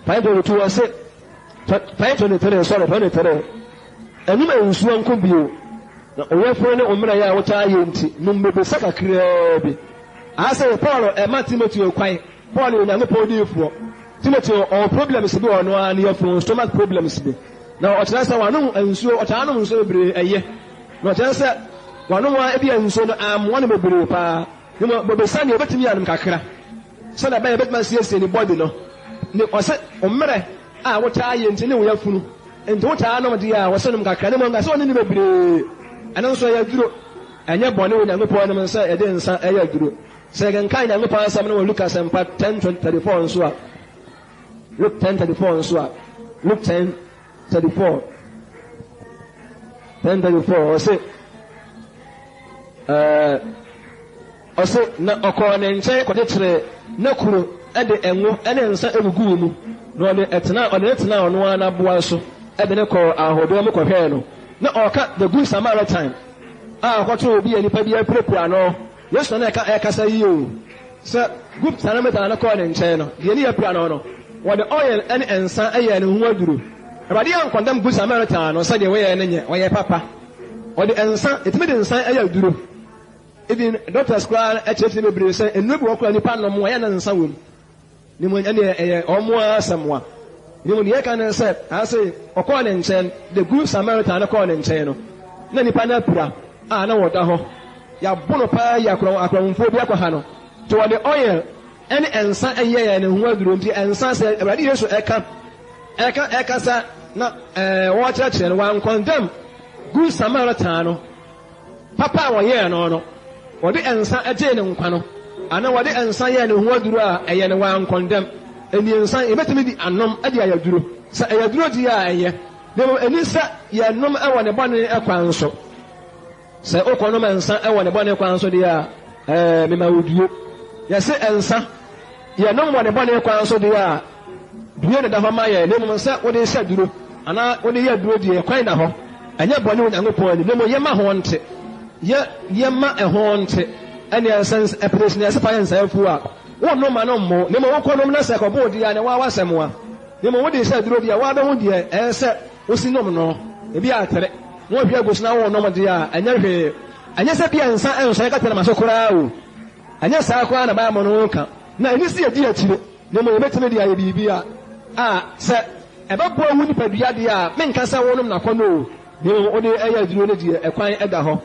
522 ɔse 523 sorry 23 ɛnum nsuo nko bio na ɔyɛfunu ne ommerɛ yɛ a wotaa yɛ nti nom bobesa kakraa bi. Aha sɛ Paul ɛma Timoteo kwan. Paul yɛ Onyankopɔn diyifoɔ. Timoteo ɔwɔ problems bi wɔ ɔno ara ne yafunu, stomach problems bi. Na ɔkyerɛ sɛ wanom nsuo, ɔtaa nom nsuo bebree ɛyɛ. Na ɔkyerɛ sɛ wanom a ebia nsuo no ammoa no bebree paa. Mmom bobesa nea obetumi anom kakra sɛnea ɛbɛyɛ obetumi asiesie ne body no. Ne ɔse mmerɛ a wotaa yɛ nti ne wo yafunu nti wotaa nom deɛ a wɔse nom kakra ne mmom nka sɛ ɔne ne bebree. Ɛno nso ɛyɛ aduro. Ɛnyɛ bɔne wɔ Nyankopɔn anim sɛ yɛde nsa yɛ aduro. Sɛ yɛkenkan Nyankopɔn asɛm no wɔ Luke asɛmpa 10:34 nso a, Luke 10:34 nso a, Luke 10:34 10:34 ɔse Ɛɛ, ɔse, na ɔkɔɔ ne nkyɛn kɔkyekyeree n'akuro de ngo ne nsa guguu mu, na ɔde tenaa, ɔde no tenaa ɔno ara n'aboa so de no kɔɔ ahɔhodan mu kɔhwɛɛ no. Na ɔreka The Good Samaritan. a ɔkɔtoo obi a nnipa bi apirapira no. Yesu na na ɛka ɛrekasa yi o. Sɛ Good Samaritan no kɔɔ ne nkyɛn no, deɛ ne apira no no, wɔde oil ne nsa yɛɛ ne ho aduro. Awurade ankɔndɛm Good Samaritan no sɛ deɛ wɔyɛɛ no nyɛ, ɔyɛɛ papa. Ɔde nsa, yɛtumi de nsa yɛ aduro. Even doctors koraa kyerɛkyerɛ bebree sɛ nnuro bi wɔ hɔ koraa nipa nom a ɛyɛ na nsa wɔ mu. Ne mu ɛnneɛ ɛyɛ wɔn ara asɛm a. Ne mu deɛ ɛka ne sɛ, ase ɔkɔɔ ne nkyɛn, the good Samaritan no kɔɔ ne nkyɛn no, na nipa no apira a na ɔda hɔ. Yɛabo no paa yi akorɔmfoɔ bi akɔha no. Nti wɔde oil ɛne nsa yɛɛ ne ho aduro. Nti nsa sɛ Awurade Yesu ɛka ɛka ɛkasa na ɛɛ wɔkyerɛkyerɛ no, wankɔndɛm good Samaritan no. Papa a wɔyɛɛ no no, wɔde nsa gyee no nkwa no, anaa wɔde nsa yɛɛ ne ho aduru a ɛyɛ no wankɔndɛm. Ɛnni nsa, yɛbɛtumi de anom de ayɛ aduro. Sɛ ɛyɛ aduro deɛ a, ɛyɛ, na mmom ɛnni sɛ yɛnom wɔ ne bɔne kwan so. Sɛ wokɔnom nsa wɔ ne bɔne kwan so deɛ a, ɛɛ, mema wo due. Yɛse nsa, yɛnom wɔ ne bɔne kwan so deɛ a, Due na ɛda hɔ ma yɛn, na mmom sɛ wode hyɛ aduro anaa wode yɛ aduro deɛ, kwan da hɔ. Ɛnyɛ bɔne wɔ Onyankopɔn anim, na mmom yɛmma ho nte. Yɛ, yɛmma ɛho nte. Ɛnneɛ sɛ ɛpene na ɛsɛ fa yɛ nsa afuo a, wonnom ma no mmo, na mmom wokɔnom na sɛ ɛkɔbɔ wo deɛ a, na woa w'asɛm a. Na mmom wode hyɛ aduro deɛ a, woa bɛhu deɛ ɛyɛ sɛ wosi nom no. Ebi a atere, na woahwie agu so na worenom deɛ a, ɛnyɛ hwee. Ɛnyɛ sɛ bi a nsa nsɔre kɛtɛnɛma so koraa o. Ɛnyɛ saa koraa na Bible no ka. Na ɛne sɛ yɛdi akyire, na mmom yɛbɛtumi de ayɛ biribi a, a sɛ ɛbɛboa wo nipadua deɛ a, menka sɛ wonom no akɔnnɔ o, na mmom wode yɛ aduro no deɛ, ɛkwan da hɔ.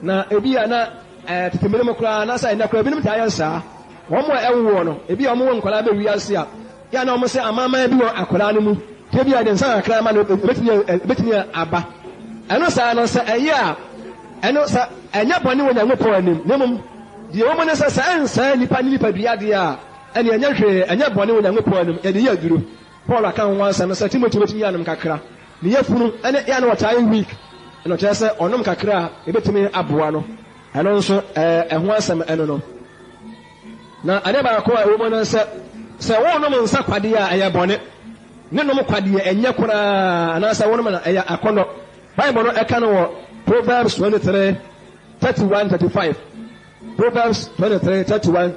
Na ebia na ɛɛ tete mmere mu koraa, anaasɛ ɛnnɛ koraa, ebinom taa yɛ saa. Wɔn a ɛwoɔ no, ebia wɔwo nkwadaa bɛ wiase a, yɛ a na wɔn sɛ amanaman bi wɔ akwadaa no mu, nti ebia yɛde nsa kakra ma no, ebetumi, ebetumi aba. Ɛno saa no, sɛ ɛyɛ a, ɛno sɛ ɛnyɛ bɔne wɔ Nyankopɔn anim, na mmom Deɛ ɛwɔ mu ne sɛ, sɛ ɛnsɛe nnipa ne nipadua deɛ a, ɛnneɛ ɛnyɛ hwee, ɛnyɛ bɔne wɔ Onyankopɔn anim, yɛde yɛ aduro. Paul aka ho asɛm sɛ Timoteo bɛtumi anom kakra. Ne yafunu ne yɛ a na ɔtaa yɛ weak, ɛna ɔkyerɛ sɛ ɔnom kakra a, ɛbɛtumi aboa no. Ɛno nso, ɛho asɛm ɛno no. Na adeɛ baako a ɛwɔ mu ne sɛ, sɛ wonom nsa kwa deɛ a, ɛyɛ bɔne. Ne nom kwa deɛ, ɛnyɛ koraa, anaasɛ wonom no, ɛyɛ akɔnnɔ. Bible no ɛka no wɔ Proverbs 23 31 35 Proverbs 23 31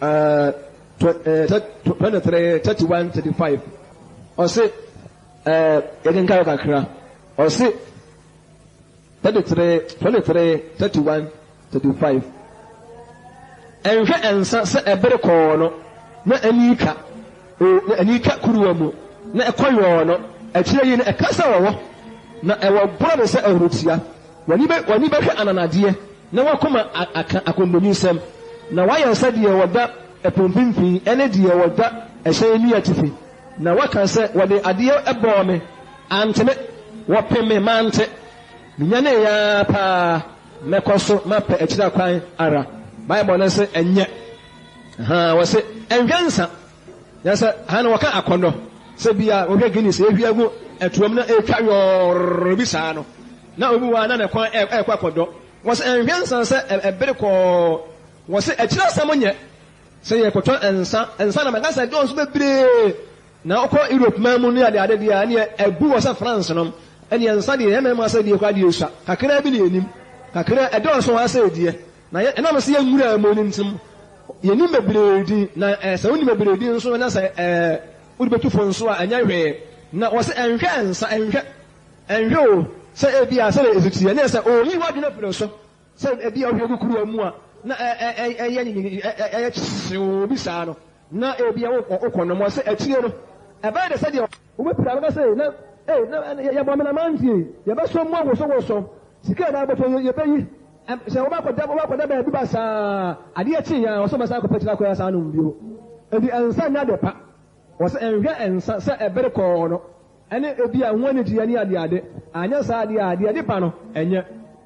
uh, 23 31 35 Ɔse uh, yɛkenka wɔ kakra ɔse 33 23 31 35 Ɛnhwɛ nsa sɛ ɛbere kɔɔ no na ani twa o na ani twa kuruwa mu na ɛkɔ yɔɔ no akyire yi no ɛka sɛ wɔwɔ na ɛwɔ borɔ ne sɛ ahuritia. W'ani bɛ, w'ani bɛhwɛ ananadeɛ, na w'akoma a, aka akɔnnɔninsɛm, na woayɛ sɛ deɛ ɔda ɛpo mfimfini ne deɛ ɔda ɛhyɛn ani atifi, na woaka sɛ, Wɔde adeɛ bɔɔ me, ante me, wɔpem me, mante. Menyaneeɛ ara paa, mɛkɔ so mapɛ akyiri akwan ara. Bible no se ɛnyɛ. Ahaa, wɔse ɛnhwɛ nsa. Na sɛ ha no wɔka akɔnnɔ, sɛ bi a wɔhwɛ Guinness ehwie agu ɛtoa mu na etwa yɔɔrɔ bi saa no, na obi wɔ a na ne kɔn ɛrekɔ akɔdɔ. Wɔse ɛnhwɛ nsa sɛ ɛbere kɔɔ. Wɔse akyiri asɛm nyɛ sɛ yɛkɔtɔ nsa, nsa na mɛka sɛ ɛdɔɔso bebree. Na wokɔ Europe man mu ne ade ade deɛ a ɛneɛ abu wɔ sɛ France nom, ɛneɛ nsa deɛ yɛn mmarima sɛ deɛ koraa deɛ esua, kakraa bi na yɛnim, kakraa ɛdɔɔso ha sɛ deɛ. Na yɛ, ɛnam sɛ yɛn nwura mu no nti no, yɛnim bebree din, na ɛɛ, sɛ wonim bebree din nso na sɛ ɛɛ, wode bɛtu fo nso a, ɛnyɛ hwee. Na wɔse ɛnhwɛ nsa, ɛnhwɛ, ɛnhwɛ o, sɛ ebia sɛdeɛ ɛsi teɛ, ne sɛ ɔreyi w'adwene afiri ne so, sɛ ebia wohwie gu kuruwa mu a, na ɛ, ɛ, ɛ, ɛyɛ nyinyi, ɛ, ɛ, ɛyɛ hyew bi saa no, na ebia wokɔ, wokɔnom. Wɔse akyire no, ɛbɛyɛ te sɛ deɛ. Wobɛpira, bɛka sɛ, na, ei, na, yɛbɔ amena mantie, yɛbɛsɔ mu awosowoso, sika a yɛde abɔtɔ yi, yɛbɛyi. Sɛ wobɛkɔda wobɛkɔda baabi basaa, adeɛ kye a, ɔsɛ ɔbɛsan akɔpɛ akyiri akɔ asan anom bio. Enti nsa nyɛ ade pa. Wɔsɛ nhwɛ nsa sɛ ɛbere kɔɔ no, ɛne ebi a ho anigyeɛ ne adeade. Anyɛ saa deɛ a, deɛ ɛde ba no, ɛnyɛ.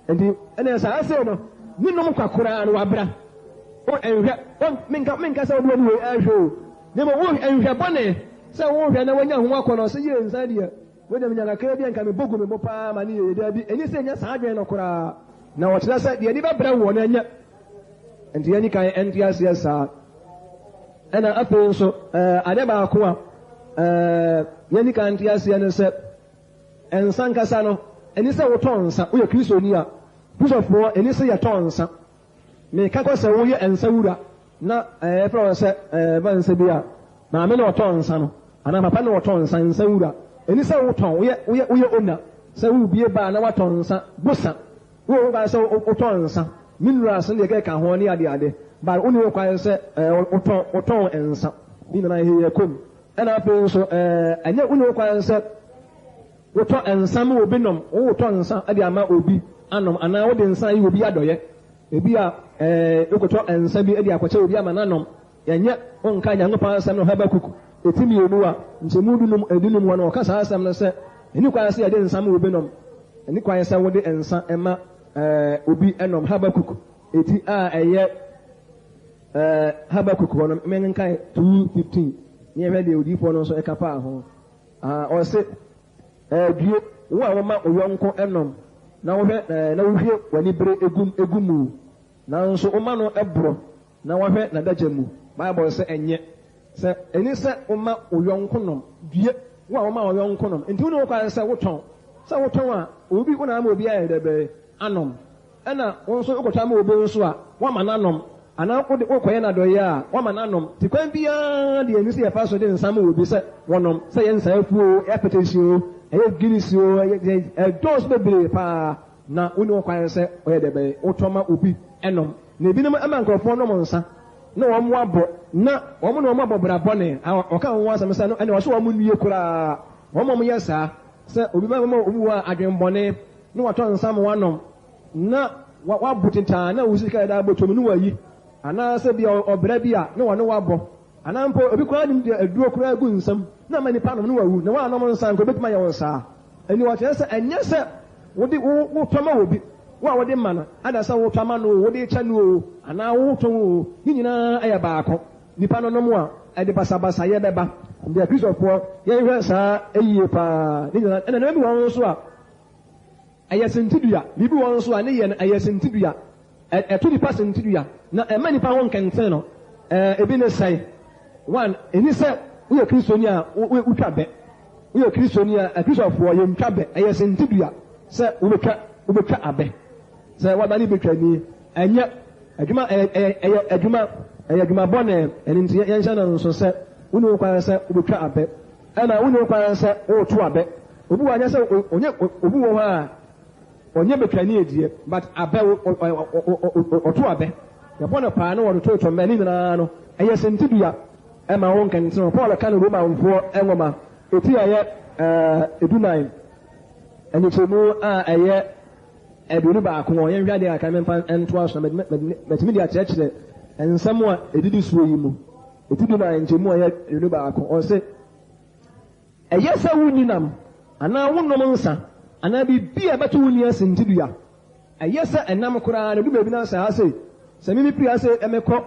Enti ɛnna saa sei no, ne nom kwa koraa no wabra. Wo nhwɛ, wo menka menka sɛ wode w'ani wei ɛrehwɛ o, na mmom wo nhwɛ bɔne sɛ wohwɛ na woanya ho akɔnnɔ sɛ yie nsa deɛ. Wei deɛ menya kakraa bi a nka mebɔ gu me bo paa ma no yɛ yie. Dabi, ɛnni sɛ yɛnya saa adwene no koraa. Na wɔkyerɛ sɛ deɛ ani bɛbrɛ woɔ no ɛnyɛ. Nti yɛnni kan nte aseɛ saa. Ɛna afei nso ɛɛ adeɛ baako a ɛɛ yɛnni kan nte aseɛ ne sɛ nsa nkasa no, ɛnni sɛ wotɔ nsa. Woyɛ Kristoni a, Kristofoɔ, ɛni sɛ yɛtɔn nsa. Meka kɔ sɛ woyɛ nsa wura na yɛfrɛ wɔn sɛ ɛba nsa bi a, maame na ɔtɔn nsa no anaa papa na ɔtɔn nsa, nsa wura. Ɛni sɛ wotɔn, woyɛ woyɛ woyɛ owner sɛ wobue bar na watɔn nsa, bosa. Wowɔ ho kwan sɛ wotɔn nsa, minerals ne deɛ ɛkeka ho ne adeade, but wonni ho kwan sɛ wotɔn wotɔn nsa. Ne nyinaa yɛ kɔ mu. Ɛna afei nso ɛnyɛ wonni ho kwan sɛ wotɔ nsa ma obi nom, wotɔ nsa de ama obi anom anaa wode nsa ayi obi adɔeɛ. Ebi a wokɔtɔ nsa bi de akɔkyɛ obi ama no anom. Ɛnyɛ wonka Nyankopɔn asɛm no Habakuk eti mmienu a nkyɛmu dunum dunum hɔ no ɔka saa asɛm no sɛ ɛni kwan sɛ yɛde nsa ma obi nom. Ɛni kwan sɛ wode nsa ma obi nom. Habakuk eti a ɛyɛ Habakuk hɔ no menkenkan 2:15 ne yɛhwɛ deɛ odiyifoɔ no nso ɛka faa ho. Ɔse, Due, wo a woma wo yɔnko nom, na wohwɛ na wohwie w'anibere gu gu mu, nanso woma no boro na wahwɛ n'adagya mu. Bible se ɛnyɛ sɛ ɛni sɛ woma wo yɔnko nom. Due, wo a woma wo yɔnko nom. Enti wonni ho kwan sɛ wotɔn. Sɛ wotɔn a, obi wo na ama obi ayɛ dɛ bɛn? Anom. Ɛna wo nso wokɔtɔ ama obi nso a, woama no anom. Anaa wode wokɔyɛ no adɔeɛ a, woama no anom. Nti kwan biara deɛ ɛnni sɛ yɛfa so de nsa ma obi sɛ wɔnom, sɛ ɛyɛ nsa afuo oo, ɛyɛ apɛtɛsi oo, ɛyɛ Guinness oo, ɛyɛ ɛdɔɔso bebree paa. Na wonni ho kwan sɛ woyɛ dɛ bɛn? Wotɔ ma obi nom. Na ebinom ma nkurɔfoɔ nom nsa na wɔn abɔ na wɔn na wɔn abɔ bra bɔne. A wɔka wɔn ho asɛm sɛ no ɛnna wɔsɛ wɔn nnue koraa. Wɔn a wɔyɛ saa sɛ obi ma wɔn obi wɔ a adwenbɔne na watɔ nsa ma wanom na wabo tentaa na wo sika yɛ abɔtɔ mu na wayi anaasɛ bi a ɔbra bi a na wɔne wabɔ anaa mpo obi koraa nim deɛ aduro koraa gu nsam na ama nipa nom na wawu na wanom nsa nka obetumi ayɛ wɔn saa. Ɛnni ɔkyerɛ sɛ ɛnyɛ sɛ wode wo wotɔ ma obi, wo a wode ma no, ada sɛ wotɔ ama no oo, wode rekyɛ no oo, anaa wotɔn oo, ne nyinaa yɛ baako. Nipa no nom a, ɛde basabasayɛ bɛba. Nti Akristofoɔ, yɛnhwɛ saa yie paa. Ne nyinaa, ɛna nneɛma bi wɔ hɔ nso a, ɛyɛ sentidua. Biribi wɔ hɔ nso a, ne yɛ no, ɛyɛ sentidua. Ɛto nipa sentidua, na ɛma nipa ho nkɛntɛn no. Ebi ne sɛe. One, ɛni sɛ woyɛ Kristoni a wotwa bɛ. Woyɛ Kristoni a, Akristofoɔ yɛntwa bɛ. Ɛyɛ sentidua sɛ wobɛtwa wobɛtwa abɛ. Sɛ woadane bɛtwani, ɛnyɛ adwuma, ɛyɛ ɛyɛ ɛyɛ adwuma, ɛyɛ adwuma bɔne. Ɛno nti yɛnhyɛ no nso sɛ wonni ho kwan sɛ wobɛtwa abɛ, ɛna wonni ho kwan sɛ woreto abɛ. Obi wɔ hɔ a, nyɛ sɛ ɔnyɛ obi wɔ hɔ a ɔnyɛ bɛtwani deɛ, but abɛ ɔto abɛ. Yɛbɔ no paa na wɔde toto mmɛ ne nyinaa no, ɛyɛ sentidua. Ɛma wo nkɛntɛn. Paul ka no Romanfoɔ nwoma eti a ɛyɛ edunan, nkyekyɛmu a ɛyɛ 21 hɔ. Yɛnhwɛ adeɛ kakra memfa ntoa so na matumi de akyerɛkyerɛ nsɛm a ɛdidi soɔ yi mu. Eti dunan nkyɛmu a ɛyɛ 21. Ɔse, Ɛyɛ sɛ wonni nam anaa wonnom nsa anaa biribi a ɛbɛto wo nua sintidua. Ɛyɛ sɛ ɛnam koraa na ɛdu baabi na sɛ ha sei, sɛ me mefiri ha sei mekɔ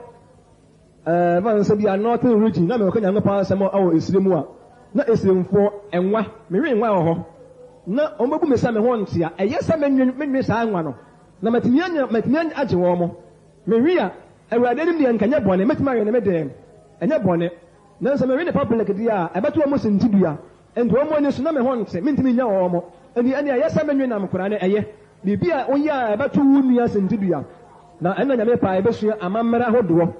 Ɛɛ, fa no sɛ bi a Northern Region na merekɔ Nyankopɔn asɛm wɔ esire mu a, na esiremfoɔ, nwa, mewe nwa wɔ hɔ, na wɔbɛbu me sɛ me ho nte a, ɛyɛ sɛ menwe, menwe saa nwa no, na matumi anya, matumi agye wɔn. Mewe a, Awurade anim deɛ nka ɛnyɛ bɔne, mɛtumi awe no me dɛm, ɛnyɛ bɔne. Nanso mewe no public deɛ a, ɛbɛto wɔn sintidua, enti wɔn ani so na me ho nte, mentumi nnya wɔn. Enti ɛnneɛ ɛyɛ sɛ menwe nam koraa no, ɛyɛ. Biribi a woyɛ a ɛbɛto wo nua sintidua. Na ɛno na Nyame pɛ a yɛbɛsua amammerɛ ahodoɔ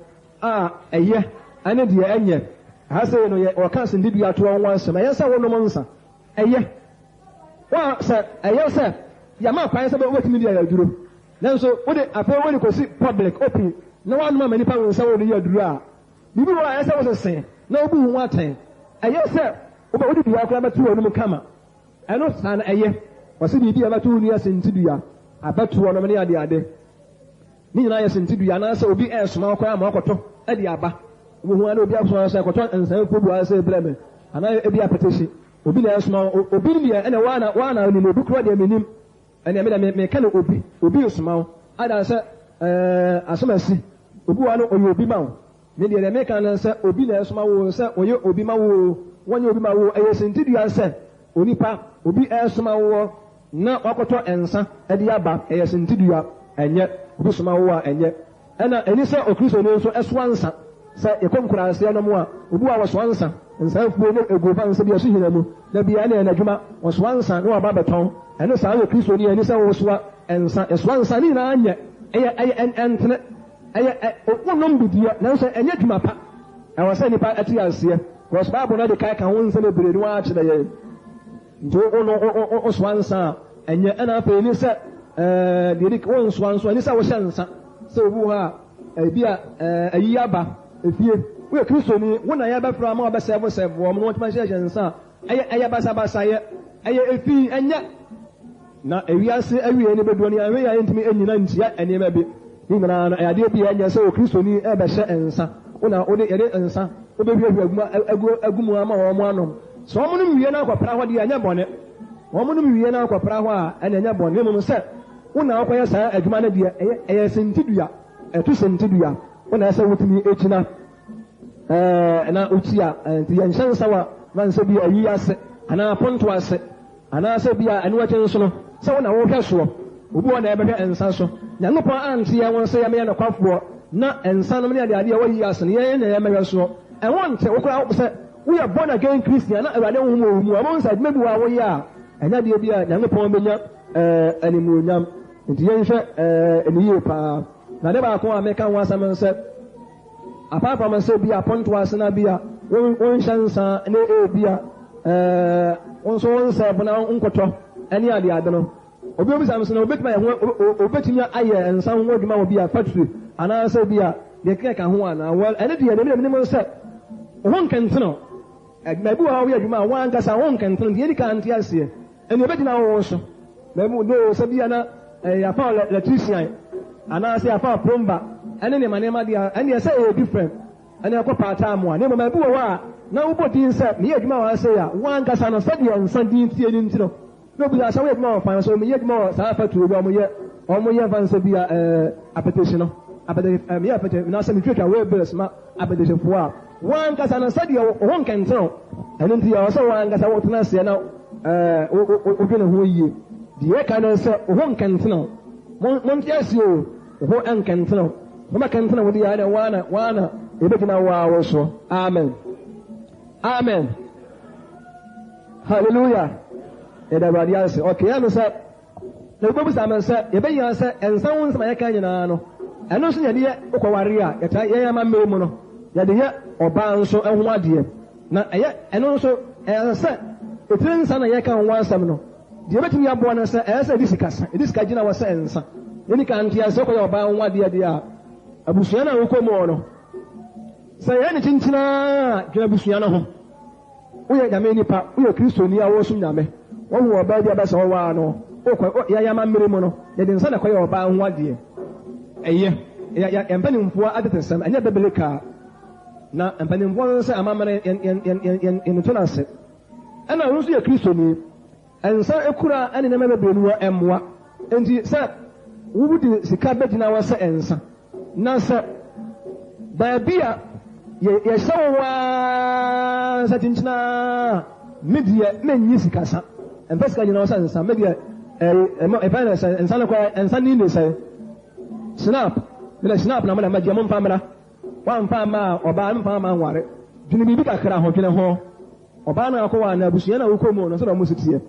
a ɛyɛ ɛne deɛ ɛnyɛ. Ɛha sei no yɛ wɔka sintidua toɔ ho asɛm. Ɛyɛ sɛ wonom nsa. Ɛyɛ. Wa sɛ ɛyɛ sɛ yɛama kwan sɛ wobɛtumi de ayɛ aduro. Nanso wode afei wode kɔsi public open na woanom ama nnipa ahu sɛ wode yɛ aduro a, biribi wɔ hɔ a ɛyɛ sɛ wosese na wobu wo ho atɛn. Ɛyɛ sɛ wode dua koraa bɛto w'anom kama. Ɛno saa na ɛyɛ. Wɔse biribi a ɛbɛto wo nua sintidua, abɛtoɔ nom ne adeade. Ne nyinaa yɛ sintidua anaasɛ obi ɛresoma wo koraa ma wakɔtɔ de aba. Wobɛhu ara na obi asoma wo sɛ kɔtɔ nsa mfuo bu ase brɛ me anaa ebi apɛtɛsi. Obi na ɛresoma wo. Obi no deɛ ɛna woa na woa na wonim. Obi koraa deɛ mennim. Ɛnea me deɛ meka no obi. Obi resoma wo. Ada sɛ ɛɛ asɛm asi. Obi wɔ hɔ no ɔyɛ obi ma wo. Me deɛ deɛ meka ne sɛ obi na ɛsoma wo sɛ ɔyɛ obi ma wo oo, wɔnyɛ obi ma wo oo, ɛyɛ sintidua sɛ onipa, obi ɛresoma woɔ na wakɔtɔ nsa de aba, ɛyɛ sintidua, ɛnyɛ obi soma wo a ɛnyɛ. Ɛna ɛni sɛ Okristoni nso ɛsoa nsa, sɛ yɛkɔ nkuraaseɛ nom a, obi wɔ a wɔsoa nsa, nsa afuo ne ɛgu fa nsa bi ɛso hina mu, da biara ɛna ɛyɛ n'adwuma, wɔsoa nsa na waba abɛtɔn, ɛno saa woyɛ Kristoni a ɛni sɛ wosoa. nsa, yɛsoa nsa, ne nyinaa nyɛ, ɛyɛ, ɛyɛ, ɛntene, ɛyɛ, ɛ, wonom bi deɛ, nanso ɛnyɛ adwuma pa. Ɛwɔ sɛ nnipa te aseɛ, because Bible no de kan ka ho nsɛm bebree no ara kyerɛ yɛn. Nti wo, wo, wo, wo, wosoa nsa a, ɛnyɛ, ɛna afei ni sɛ, ɛɛ, deɛ di, wonsoa nso, ɛni sɛ wohyɛ nsa, sɛ obi wɔ hɔ a, ebi a, ɛɛ, ayi aba, efie, woyɛ Kristoni, wo na yɛbɛfrɛ ama wɔbɛsɛɛvo sɛɛvo wɔn, na wɔtumi ahyehyɛ nsa a, Ɛyɛ, ɛyɛ basabasayɛ. Ɛyɛ efi, ɛnyɛ. Na ewiase awiei no bedu no, yɛanhwɛ yie a yɛntumi nnyina ntia nneɛma bi. Ne nyinaa no, ɛyɛ adeɛ bi a ɛnyɛ sɛ Okristoni rebɛhyɛ nsa. Wo na wode, yɛde nsa wobɛhwiahwia agu mu, agu, agu mu ama wɔn anom. Sɛ wɔnom wie na akɔpra hɔ deɛ, ɛnyɛ bɔne. Wɔnom wie na akɔpra hɔ a, ɛnna ɛnyɛ bɔne. Na mmom sɛ wo na wokɔyɛ saa adwuma no deɛ, ɛyɛ, ɛyɛ sintidua. Ɛto sintidua. Wo na ɛsɛ wotumi gyina. Ɛɛ, na wotua. Nti yɛnhyɛ nsa wɔ na nsɛ bi ayi ase anaa aponto ase anaasɛ bi a ɛno akyi nso no sɛ wo na wohwɛ soɔ. Obi wɔ na ɛbɛhwɛ nsa so. Nyankopɔn ante yɛn ho sɛ yɛmɛyɛ nokwafoɔ na nsa nom ne adeade a ɛwɔ yi ase no yɛn na yɛmɛhwɛ soɔ. Ɛho nte wo koraa sɛ woyɛ born again Christian na Awurade honhom wɔ wo mu a wobɛhu sɛ adwuma bi wɔ a woyɛ a ɛnyɛ adeɛ bi a Nyankopɔn bɛnya ɛɛ animuonyam. Nti yɛnhwɛ ɛɛ ne yie paa. Na ade baako a meka ho asɛm ne sɛ Apart from sɛ bi a ponto ase na bi a wonhyɛ nsa ne ebi a ɛɛ wo nso wo nsɛ bo na nkotɔ ne ade ade no. Obi obisa me sɛ na obetumi ayɛ ho obetumi ayɛ nsa ho adwuma wɔ bi a factory anaasɛ bi a deɛ keka ka ho anaa. Well, ɛne deɛ deɛ menim sɛ wo ho nkɛntene. Adwuma bi wɔ hɔ a woyɛ adwuma a w'ankasa wo ho nkɛntene nti yɛdi kan nte aseɛ. Ɛnna ebegyina wo so. Na mmom no, sɛ bi a na yɛafa wo electrician anaasɛ yɛafa wo plumber ɛne nneɛma nneɛma deɛ a, ɛnneɛ sɛ ɛyɛ different ɛne ɛkɔ part time a. Na mmom ebi wɔ hɔ a na wobɔ din sɛ meyɛ adwuma wɔ ha sei a, wo ankasa no sɛdeɛ nsa din tie no nti no, na obi sɛ woyɛ adwuma wɔ fan so, meyɛ adwuma wɔ saa factory bi a wɔyɛ wɔyɛ mfa nsɛ bi a ɛɛ apɛtɛhyi no, apɛtɛhyi ɛɛ meyɛ apɛtɛhyi anaasɛ metwatwa way bills ma apɛtɛhyifoɔ a, Wo ankasa no, sɛdeɛ wo ho nkɛntɛn wo. Ɛno nti, ɛwɔ sɛ wo ankasa wotena aseɛ na wodwene ho yie. Deɛ ɛka ne sɛ, wo ho nkɛntɛn wo. Monte aseɛ o, wo ho nkɛntɛn wo. Wobɛkɛntɛn wo deɛ a, ɛnna wo na wo na ɛbɛgyina wo ara wo so. Amen. Amen. Hallelujah. Yɛda Awurade ase. Okay, ɛno sɛ Na wobebisa me sɛ, Yebehia sɛ nsa ho nsɛm a yɛka nyinaa no, ɛno nso na yɛde yɛ wokɔware a yɛtaa yɛn amammerɛ mu no, yɛde yɛ ɔbaa nso ho adeɛ. Na ɛyɛ ɛno nso, ɛyɛ sɛ etire nsa na yɛka ho asɛm no. Deɛ ebetumi aboa no sɛ ɛyɛ sɛ yɛde sika sa, yɛde sika gyina hɔ sɛ nsa. Yɛnni kan nte ase sɛ wokɔyɛ ɔbaa ho adeɛ deɛ a, abusua no a wokɔ mu no, sɛ yɛyɛ no kyinkyin ara a, dwene abusua no ho. Woyɛ Nyame nipa, woyɛ Kristoni a woresom Nyame. Woahu ɔbaa bi a bɛsɛ ɔwaa no, wokɔ, yɛn amammerɛ mu no, yɛde nsa na ɛkɔyɛ ɔbaa ho adeɛ. Ɛyɛ, yɛ, yɛn mpanimfoɔ atetesɛm, ɛnyɛ biblical. Na mpanimfoɔ no sɛ amammerɛ, yɛn, yɛn, yɛn, yɛn, yɛn, yɛnto no ase. Ɛna wo nso yɛ Kristoni. Nsa kura ne nneɛma bebree no wɔ mmoa. Enti sɛ wode sika bɛgyina hɔ sɛ nsa, Na sɛ baabi a yɛhyɛ wo ara sɛ kyenkyena a, me deɛ mennye sika sa. Mfa sika nyina wo sɛ nsa. Me deɛ ɛfɛ ne sɛ nsa no kora nsa ne ne sɛ snap. Me deɛ snap na mo na mɛgye mo mfa mmra. Wamfa amma a ɔbaa no mfa amma nware. Dwene biribi kakra ho, dwene ho. Ɔbaa no akɔware na abusua no a wokɔ mu no sɛdeɛ wɔn si teɛ.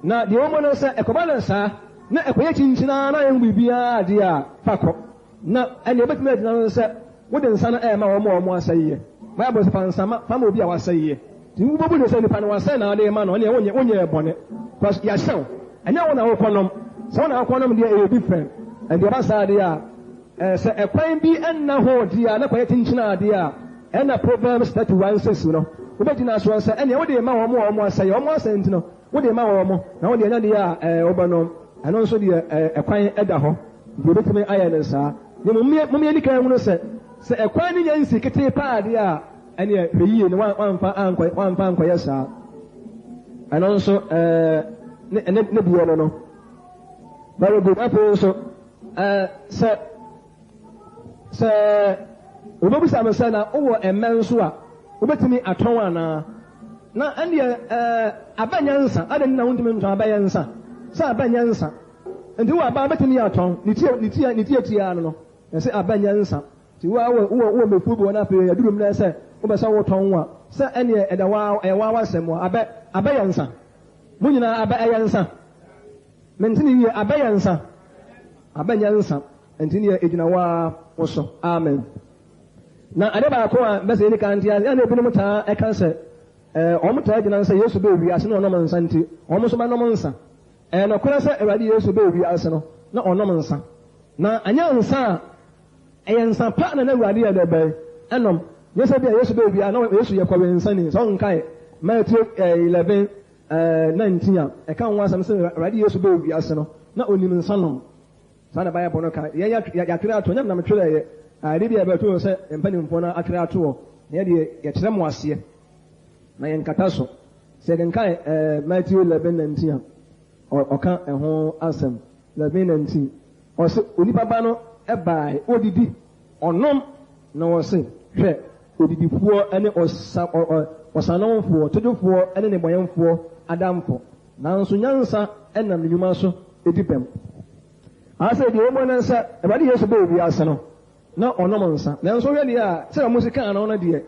Na deɛ ɛwɔ mu ne sɛ ɛkɔba no saa na ɛkɔyɛ kyinkyin ara na yɛnhu biribiara deɛ a, fa kɔ. Na ɛnea ebetumi agyina no ne sɛ wode nsa no rema wɔn a wɔasɛeɛ. Bible sɛ fa nsa ma, fa ma obi a wasɛeɛ. Nti wobɛbu no sɛ nipa no wasɛe na wode rema no, ɛnneɛ wonyɛ wonyɛɛ bɔne. Because yɛahyɛ wo, ɛnyɛ wo na wokɔnom. Sɛ wo na wokɔnom deɛ ɛyɛ different. Ɛnti ɛba saa deɛ a, ɛɛ sɛ ɛkwan bi nna ho deɛ a na kɔyɛ kyinkyin adeɛ a, ɛna Proverbs 31:6 no, wobɛgyina soɔ sɛ ɛnneɛ wode rema wɔn a wɔasɛeɛ, wɔn asɛe nti no, Wode ma wɔn, na wo deɛ ɛnyɛ deɛ a ɛɛ wobɛnom. Ɛno nso deɛ ɛɛ ɛkwan da hɔ, nti yɛbɛtumi ayɛ no saa. Na mmom mom yɛnni kan nhunu sɛ, sɛ ɛkwan no nya nsi ketee paa deɛ a, ɛneɛ hwɛ yie na woamfa ankɔ woamfa ankɔyɛ saa. Ɛno nso ɛɛ ne ne ne deɛ no no. Very good. Afei nso ɛɛ sɛ sɛ wobɛbisa me sɛ na wowɔ mmɛ nso a, wobɛtumi atɔn anaa? Na ɛndeɛ ɛɛ abɛ nyɛ nsa, adɛn nti na wontumi ntɔn abɛ yɛ nsa? Sɛ abɛ nyɛ nsa. Nti wowɔ abɛ a wobɛtumi atɔn, ne tie ne tie ne tietie ara no no, yɛse abɛ nyɛ nsa. Nti wo a wowɔ wowɔ wowɔ mmɛfuo bi wɔ na afei aduru mmerɛ sɛ wopɛ sɛ wotɔn a, sɛ ɛndeɛ ɛda wo ara ɛyɛ wo ara w'asɛm a, abɛ abɛ yɛ nsa. Mo nyinaa abɛ ɛyɛ nsa. Mente ne yie, abɛ yɛ nsa. Abɛ nyɛ nsa. Nti neɛ egyina wo ara wo so. Amen. Na ade baako a mɛsɛ yɛdi kan nte ase, ɛna ebinom taa ɛka sɛ, ɛɛ, wɔn taa gyina sɛ Yesu bɛɛ wiase na ɔnom nsa nti, wɔn nso bɛnom nsa. Ɛyɛ nokorɛ sɛ Awurade Yesu bɛɛ wiase no, na ɔnom nsa. Na anyɛ nsa a, ɛyɛ nsa pa na na Awurade yɛ dɛ bɛn ɛnom. Nyɛ sɛ ebia Yesu bɛɛ wiase na Yesu yɛ kɔwensani. Sɛ wonkae Matthew 11, 19 a, ɛka ho asɛm sɛ Awurade Yesu bɛɛ wiase no, na onim nsa nom. Saa na Bible no ka. Yɛn yɛatwerɛ ato, ɛnyɛ me na metwerɛeɛ. Ade bi a ɛbɛto sɛ mpanimfoɔ no atwerɛ ato hɔ, na yɛdeɛ yɛkyerɛ mo aseɛ, na yɛnkata so. Sɛ yɛkenkan ɛɛ Matthew 11:19 a, ɔka ɛho asɛm. 11:19, ɔse onipa ba no bae, odidi, ɔnom, na ɔse, hwɛ, odidifoɔ ne ɔsa ɔ ɔ ɔsanomfoɔ, todwofoɔ ne nnebɔneyɛfoɔ adamfo. Nanso nyansa nam ne nnwuma so di bem. Anaasɛ deɛ ɛwɔ mu ne sɛ, Awurade Yesu baa wiase no, na ɔnom nsa. Nanso wohwɛ deɛ a, sɛdeɛ wɔsi kaa no no deɛ,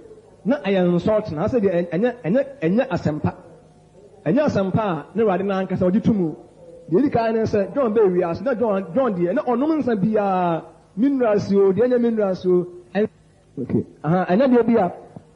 na ɛyɛ insulting, anaasɛ deɛ ɛnyɛ, ɛnyɛ, ɛnyɛ asɛmpa. Ɛnyɛ asɛmpa a na Awurade no ankasa ɔgye to mu. Deɛ ɛdi kan ne sɛ, John baa wiase, na John, John deɛ, na ɔnom nsa biara, minerals o, deɛ ɛnyɛ minerals o, Okay. Aha, ɛnyɛ deɛ bi a,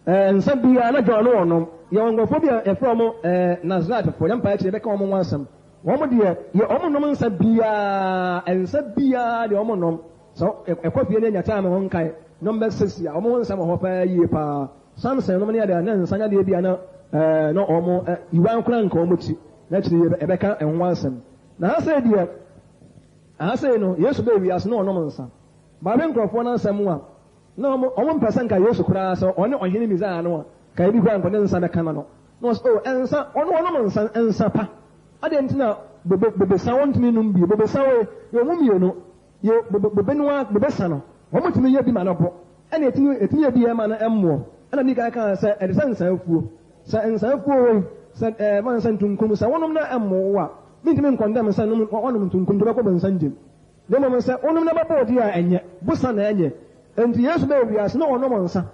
ɛɛ, nsa biara na John no ɔnom. Yɛwɔ nkurɔfoɔ bi a yɛfrɛ wɔn ɛɛ Nazaretfoɔ, yɛn mpaeɛ kyerɛ yɛbɛka wɔn ho asɛm. Wɔn deɛ, yɛ wɔn nom nsa biara, nsa biara deɛ wɔn nom. Sɛ ɛkɔ fie no anya time ho nkae, nom bɛ sisi a, wɔn ho nsɛm wɔ hɔ paa yie paa. Samson nom ne adeɛ a, na nsa nyɛ adeɛ bi a na ɛɛ na wɔn ɛ yiwan koraa nka wɔn ti. N'akyiri yɛbɛka ɛho asɛm. Na ha sei deɛ, aha sei no, Yesu bɛɛ wiase na ɔnom nsa. Bible nkurɔfoɔ no asɛm a, na wɔn, wɔn mpɛ sɛ nka Yesu koraa sɛ ɔne ɔhene Mesia no a, ka ebi koraa nka ɔde nsa bɛka n'ano. Na wɔsɛ, oh, nsa, ɔno ɔnom nsa, nsa pa. Adɛn nti na bobe, bobesa wɔntumi nnom bi? Bobesa wei, yɛ wɔn mmienu, yɛ bobe, bobe no ara, bobesa no, wɔtumi yɛ bi ma no bo, ɛna ɛtumi, ɛtumi yɛ bi ma no mmoɔ. Ɛna di kan kaa sɛ, ɛte sɛ nsa afuo. Sɛ nsa afuo wei, sɛ ɛɛ, ma sɛ ntunkum, sɛ wonom na ɛmmo wo a, mentumi nkɔndɛm sɛ nom, wɔnom ntunkum nti wobɛkɔ bonsam gyem. Na mmom sɛ wonom na ɛbɛbɔ wo deɛ a, ɛnyɛ. Bosa na ɛnyɛ. Enti Yesu bɛɛ wiase na ɔnom nsa.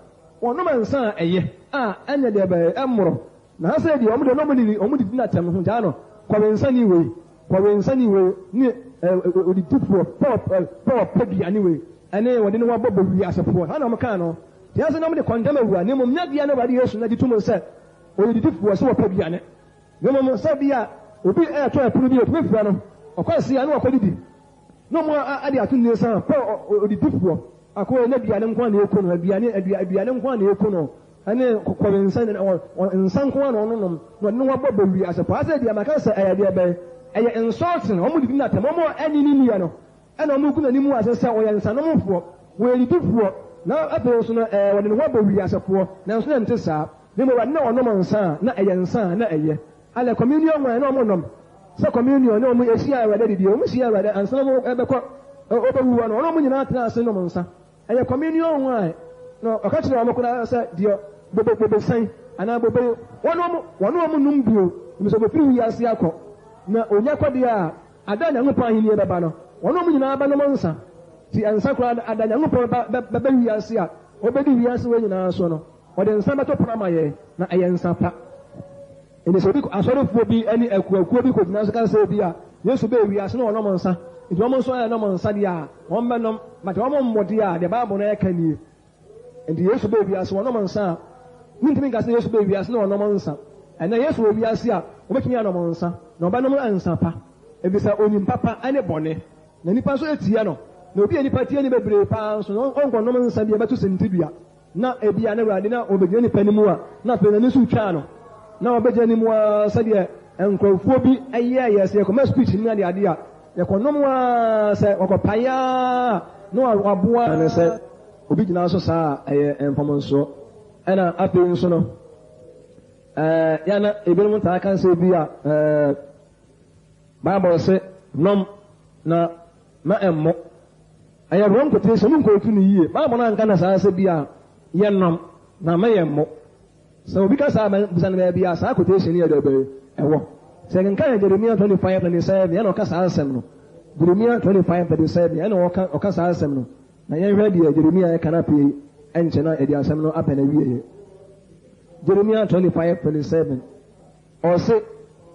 Ɔnom nsa a ɛyɛ, a ɛnyɛ deɛ ɛbɛyɛ, ɛmmoro. Na ha sei deɛ, wɔn deɛ na wɔn didi, wɔn didi na atɛm ho, gyaa no, kɔwensani wei, kɔwensani wei, ne ɛ, odidifoɔ, pɛ, ɛ, pɛ ɔpɛ duane wei, ɛne wɔde ne ho abɔ bɔ wiasefoɔ. Saa na wɔn kaa no. Te ase na wɔn de kɔndɛm awura, na mmom nyɛ deɛ na Awurade Yesu na gye tom sɛ ɔyɛ didifoɔ, sɛ wɔpɛ aduane. Na mmom sɛ bi a obi reto ɛpono bi a otumi frɛ no, ɔkɔ ase a na wakɔdidi. Na wɔn a de ato ne nsa pɛ odidifoɔ akɔ na aduane nko a na ɛku no, aduane aduane nko a na ɛku no, ɛne kɔkɔre nsa nsa nko a na ɔnonom, na ɔde ne ho abɔ bɔ wiase paa sɛ deɛ maka sɛ ɛyɛ deɛ bɛn, ɛyɛ insulting, wɔn didi no atɛm, wɔn a ɛnye ne nniɛ no, ɛna wɔn gu n'anim ase sɛ ɔyɛ nsanomfoɔ, wɔyɛ didifoɔ, na afei nso no ɛɛ wɔde ne ho abɔ wiasefoɔ, nanso na ɛnte saa. Na mmom Awurade na ɔnom nsa a, na ɛyɛ nsa a na ɛyɛ. Alɛ communion wine na wɔnom, sɛ communion na wɔn hyia Awurade adidie, wɔn hyia Awurade ansa na wɔn bɛkɔ ɔbɛwu hɔ no, wɔn wɔn nyinaa tena ase nom nsa. Ɛyɛ communion wine. Na ɔka kyerɛ wɔn koraa sɛ deɛ bobe bobesan anaa bobe wɔn wɔn wɔn wɔn nom bio, sɛ wɔbɛfiri wiase akɔ, na onya kɔ deɛ a, Ada a Nyankopɔn ahenni bɛba no, wɔnom nyinaa bɛnom nsa. Nti nsa koraa no, ada Nyankopɔn ba bɛba wiase a obedi wiase wei nyinaa so no, ɔde nsa bɛto pono ama yɛn, na ɛyɛ nsa pa. Enti sɛ obi asɔrefoɔ bi ne akuakuo bi kɔgyina so ka sɛ ebi a Yesu bɛɛ wiase na ɔnom nsa, nti wɔn nso ɛrenom nsa deɛ a, wɔn bɛnom, but wɔn mmɔ deɛ a, deɛ Bible no ɛka nie. Enti Yesu bɛɛ wiase, wɔnom nsa a, mentumi nka sɛ Yesu bɛɛ wiase na ɔnom nsa. Ɛnnɛ Yesu wɔ wiase a, obetumi anom nsa, na ɔbɛnom nsa pa, efisɛ onim papa ne bɔne. Na nnipa nso tia no. Na obi a nnipa tia no bebree paa nso no, ɔnkɔnom nsa bi a ɛbɛto sintidua. Na ebia n'Awurade na obegyina nnipa no mu a, na afei n'ani nso retwa no. Na ɔbɛgyina ne mu ara sɛdeɛ nkurɔfoɔ bi yɛeɛ, sɛ yɛkɔma speech ne adeade a, yɛkɔnom ara sɛ wɔkɔpae ara na waboa. Ne sɛ obi gyina so saa a, ɛyɛ mfomsoɔ. Ɛna afei nso no, ɛɛ yɛn na ebinom taa ka sɛ bi a ɛɛ Bible se nom na ma ɛmmɔ. Ɛyɛ wrong quotation, ɔmo nkootu no yie. Bible no anka no saa sɛ bi a yɛnnom na ma yɛmmɔ. Sɛ obi ka saa a, bisa no baabi a saa quotation no yɛ dɛ bɛn ɛwɔ. Sɛ yɛkenkan Jeremia 25 37 ɛna ɔka saa asɛm no. Jeremia 25 37 ɛna ɔka ɔka saa asɛm no. Na yɛnhwɛ deɛ Jeremia ɛka no afei ɛnkyɛ na yɛde asɛm no aba n'awieɛ. Jeremia 25 27 Ɔse,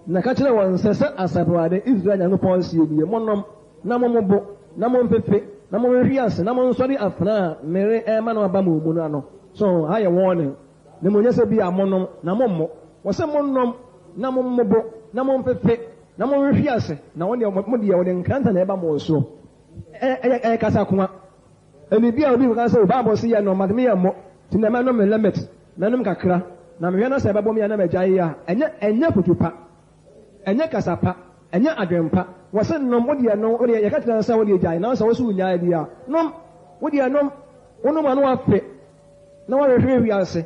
Na ka kyerɛ wɔn sɛ, 'Sɛ Asafo Awurade, Israel Nyankopɔn seɛ nie, Monnom, na mommobo. na momfefe, na monhwehwe ase, na monsɔre afena a mere rema no aba mo mu no ano. So ha yɛ warning. Na mmom nyɛ sɛ bi a monom na mommo. Wɔse monnom na mommobo na momfefe na monhwehwe ase, na wɔn deɛ, mo deɛ wɔde nkrantɛ na ɛba mo soɔ. Ɛyɛ, ɛyɛ kasakoa. Ɛne bi a obi bɛka sɛ, o, Bible se yɛnnom, but me yɛmmɔ, nti na mɛnom me limit, mɛnom kakra, na mehwɛ na sɛ ɛbɛbɔ me a na magyae a, ɛnyɛ, ɛnyɛ afotu pa. Ɛnyɛ kasa pa, ɛnyɛ adwene pa. Wɔse nom, wo deɛ nom, wo deɛ yɛka kyerɛ wo sɛ wo deɛ gyae, nanso wo se wonnyae deɛ a, nom, wo deɛ nom, wonom a na woafe, na woahwehwe wiase,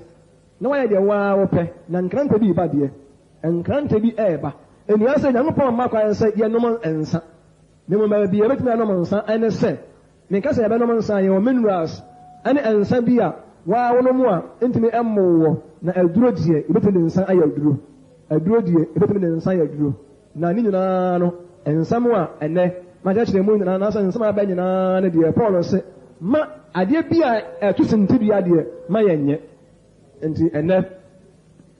na woayɛ deɛ wo ara wopɛ, na nkrantɛ bi reba deɛ, nkrantɛ bi reba. Ɛnua sɛ Nyankopɔn mma kwan sɛ yɛnom nsa, na mmom baabi a yɛbɛtumi anom nsa ne sɛ Menka sɛ yɛbɛnom nsa a, yɛwɔ minerals ne nsa bi a waa wonom a entumi mmow wɔ, na aduro deɛ yɛbɛtumi de nsa ayɛ aduro. Aduro deɛ yɛbɛtumi de nsa ayɛ aduro. Na ne nyinaa no, nsɛm a ɛnnɛ makyerɛkyerɛ mu nyinaa anaasɛ nsɛm a aba nyinaa no deɛ, Paul se, ma adeɛ bi a ɛto sintidua deɛ, ma yɛnyɛ. Enti ɛnnɛ,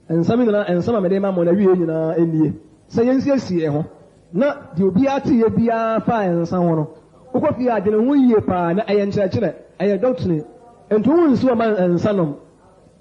nsɛm nyinaa, nsɛm a mede rema mo no awiei nyinaa nie, sɛ yensiesie yɛn ho, na deɛ obiara teeɛ biara faa nsa ho no, wokɔ fie a, dwene ho yie paa, na ɛyɛ nkyerɛkyerɛ, ɛyɛ doctrine. Enti wo nsi ɔma nsa nom.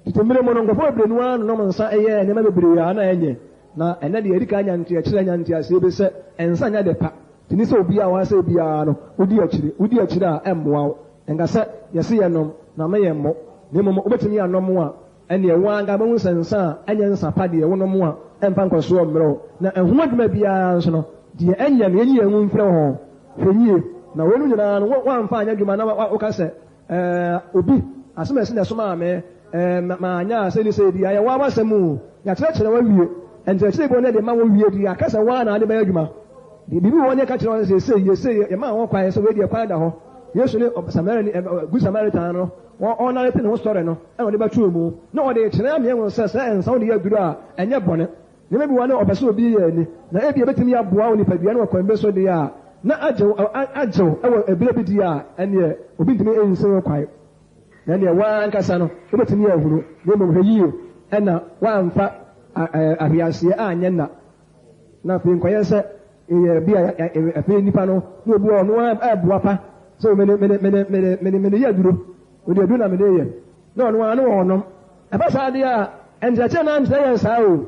Tete mmerɛ mu no, nkurɔfoɔ bebree no ara nonom nsa yɛɛ nneɛma bebree a na ɛnyɛ. Na ɛnnɛ deɛ, yɛadi kan anya nkyerɛkyerɛ, anya nteaseɛ bi sɛ nsa nyɛ ade pa. Nti ne sɛ obiara a wɔasɛe biara no, wodi akyire. Wodi akyire a, ɛmmoa wo. Ɛnka sɛ yɛse yɛnom, na me yɛmmɔ. Na mmom wobɛtumi anom a, ɛnneɛ wo ara anka wobɛhu sɛ nsa a ɛnyɛ nsa pa deɛ wonom a, ɛmfa nkɔsoɔ mmrɛ wo. Na ɛho adwuma biara nso no, deɛ ɛnyɛ no, yɛnyi yɛn ho mfiri ho. Hwɛ yie, na weinom nyinaa no, woamfa anyɛ adwuma na woka sɛ, Ɛɛ, obi, asɛm a ɛse na ɛsomaa me, ɛɛ, ma, manyɛ a, sei ne sei deɛ, ayɛ wo ara w'asɛm o. Yɛakyerɛkyerɛ wo awie. Nkyerɛkyerɛ bi wɔ hɔ no yɛde ma wo wie deɛ, aka sɛ wo ara na wode bɛyɛ adwuma. Deɛ biribi wɔ hɔ no yɛka kyerɛ wo sɛ sei, yɛ sei, yɛmaa wo kwan sɛ wei deɛ kwan da hɔ. Yesu ne Samarini, ɛ, Good Samaritan no, wɔ, ɔnarete ne ho story no, ɛna ɔde bɛtoo mu. Na ɔde rekyerɛ ama yɛahu sɛ, sɛ nsa wode yɛ aduro a, ɛnyɛ bɔne. Nneɛma bi wɔ hɔ a na ɔpɛ sɛ obi yɛ ani, na ebia ebetumi aboa wo nipadua no wɔ kwan bi so deɛ a, na agye wo, agye wo wɔ ɛberɛ bi deɛ a, ɛnneɛ obi ntumi nsi wo kwan. Na ɛnneɛ wo ara ankasa no, wobɛtumi ahunu, na mmom hwɛ yie na woamfa ahweaseɛ anyɛ nna, na afei nkɔyɛ sɛ yɛyɛ bi a afei nnipa no, na obi wɔ ɔno ara ɛreboa pa sɛ mene mene mene mene mene mene yɛ aduro, mede aduro na mede yɛ. Na ɔno ara ne wɔnom. Ɛba saa deɛ a, nkyerɛkyerɛ no ankyerɛ yɛn saa o.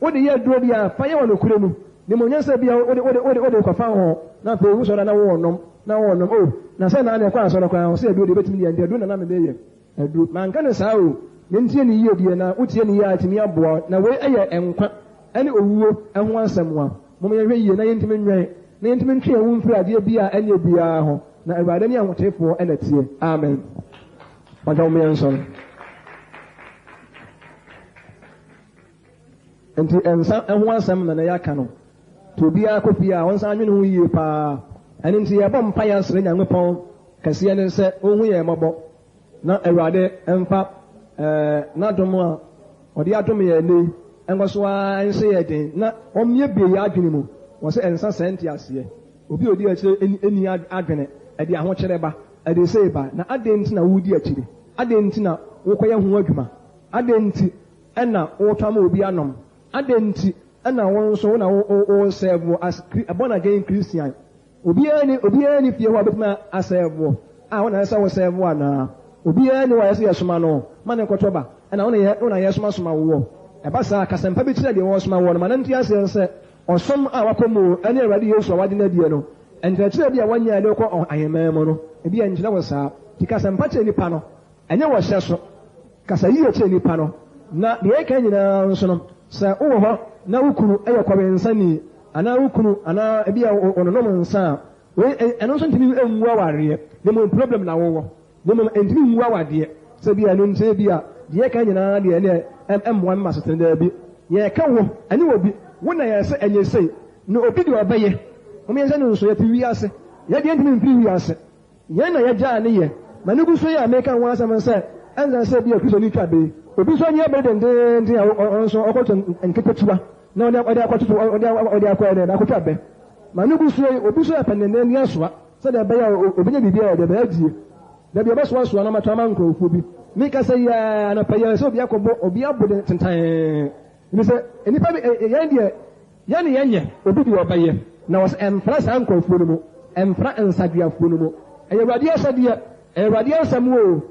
Wode yɛ aduro deɛ a, fa yɛ wɔ nokorɛ mu. Na mmom nyɛ sɛ ebia wode, wode, wode, wode rekɔfa ho, na afei wosɔre a na worenom, na worenom. O, na sɛ na ɛkɔ asɔre koraa, ɔsɛ aduro deɛ ɛbɛtumi deɛ, nti aduro na na mede yɛ. Aduro. Manka no saa o. Mentie no yie deɛ, na wotie no yie a, ɛtumi aboa wo. Na wei yɛ nkwa ne owuo ho asɛm a, mom yɛnhwɛ yie na yɛntumi nwɛn, na yɛntumi ntwe yɛn ho mfiri adeɛ biara a ɛnyɛ biara ho. Na Awurade ne ahotefoɔ na ɛteɛ. Amen. Ɔdɔ mo yɛnsɔre. Nti nsa ho asɛm na na yɛaka no. Nti obiara kɔ fie a ɔnsan nwene ho yie paa. Ɛno nti yɛbɔ mpaeɛ asrɛ Nyankopɔn kɛseɛ ne sɛ ɔnhu yɛn mmɔbɔ na Awurade mfa eh, n'adom a ɔde adom yɛn nnɛ yi nkɔ so ara nhyɛ yɛn den na ɔmmiebie yɛn adwene mu. Wɔ sɛ nsa sɛe nteaseɛ. Obi a ɔdi akyire nni adwene, ɛde ahokyerɛ ba. Ɛde sei ba, na adɛn nti na woredi akyire? Adɛn nti na wokɔyɛ ho adwuma? Adɛn nti na wotɔ ama obi anom? Adɛn nti na wo nso wo na wo-serve as born again Christian? Obiara nni, obiara nni fie hɔ a obetumi asɛɛve wo a wo na ɛsɛ sɛ wo serve anaa? Obiara nni hɔ a ɛsɛ sɛ yɛsoma no ma no nkɔtɔ ba, ɛna wo na yɛ, wo na yɛsomasoma woɔ. Ɛba saa a, kasɛmpa bi kyerɛ deɛ wɔresoma woɔ no ma no nte aseɛ sɛ ɔsom a wakɔ mu ne Awurade Yesu a wagye no adie no, nkyerɛkyerɛ bi a wanya a ɛde kɔ ahemman mu no, ebi nkyerɛ wo saa. Nti kasɛmpa kyerɛ nipa no, ɛnyɛ wɔ hyɛ so. Kasa yie kyerɛ nipa no. Na deɛ yɛka nyinaa nso no, sɛ wowɔ hɔ na wo kunu yɛ kɔwensani, anaa wo kunu anaa ebi a ɔnonom nsa a, wei ɛno nso ntumi ngu awareɛ, na mmom problem na wowɔ. Na mmom ɛntumi ngu awadeɛ sɛ bi a ɛno nti ebi a deɛ yɛka nyinaa deɛ ɛneɛ ɛmmoa me m'asetena daabi. Yɛka wo ɛne obi wo na yɛ sɛ ɛnyɛ sei na obi deɛ ɔbɛyɛ. Mom yɛnhyɛ no nso yɛte wiase yɛ deɛ ntumi mfiri wiase yɛn na yɛgyaa ne yɛ ma no gu so yi a meka ho asɛm no sɛ ɛnsɛ sɛ bi a Kristoni twa bɛ yi obi nso ani abere dendeenden a ɔno nso ɔkɔtɔ nketewa na ɔde ɔde akɔtoto ɔde ɔde akɔ ɛdɛ akɔtwa bɛ ma no gu so yi obi nso yɛ pɛ dendeenden asoa Sɛdeɛ ɛbɛyɛ a ɔbɛnya biribi a ɛde bɛyɛ adie. Da bi ɔbɛsoasoa na ɔmatɔ ama nkurɔfoɔ bi. Mekasa yi ara, anɔpa yi ara, sɛ obi akɔbɔ, obi abo de tentann. Ɛfiri sɛ, nnipa bi, yɛn deɛ, yɛn ne yɛnyɛ, obi deɛ ɔbɛyɛ. Na wɔsɛ ɛmfra saa nkurɔfoɔ no mu. Ɛmfra nsadweafoɔ no mu. Ɛyɛ Awurade ahyɛdeɛ. Ɛyɛ Awurade asɛm oo.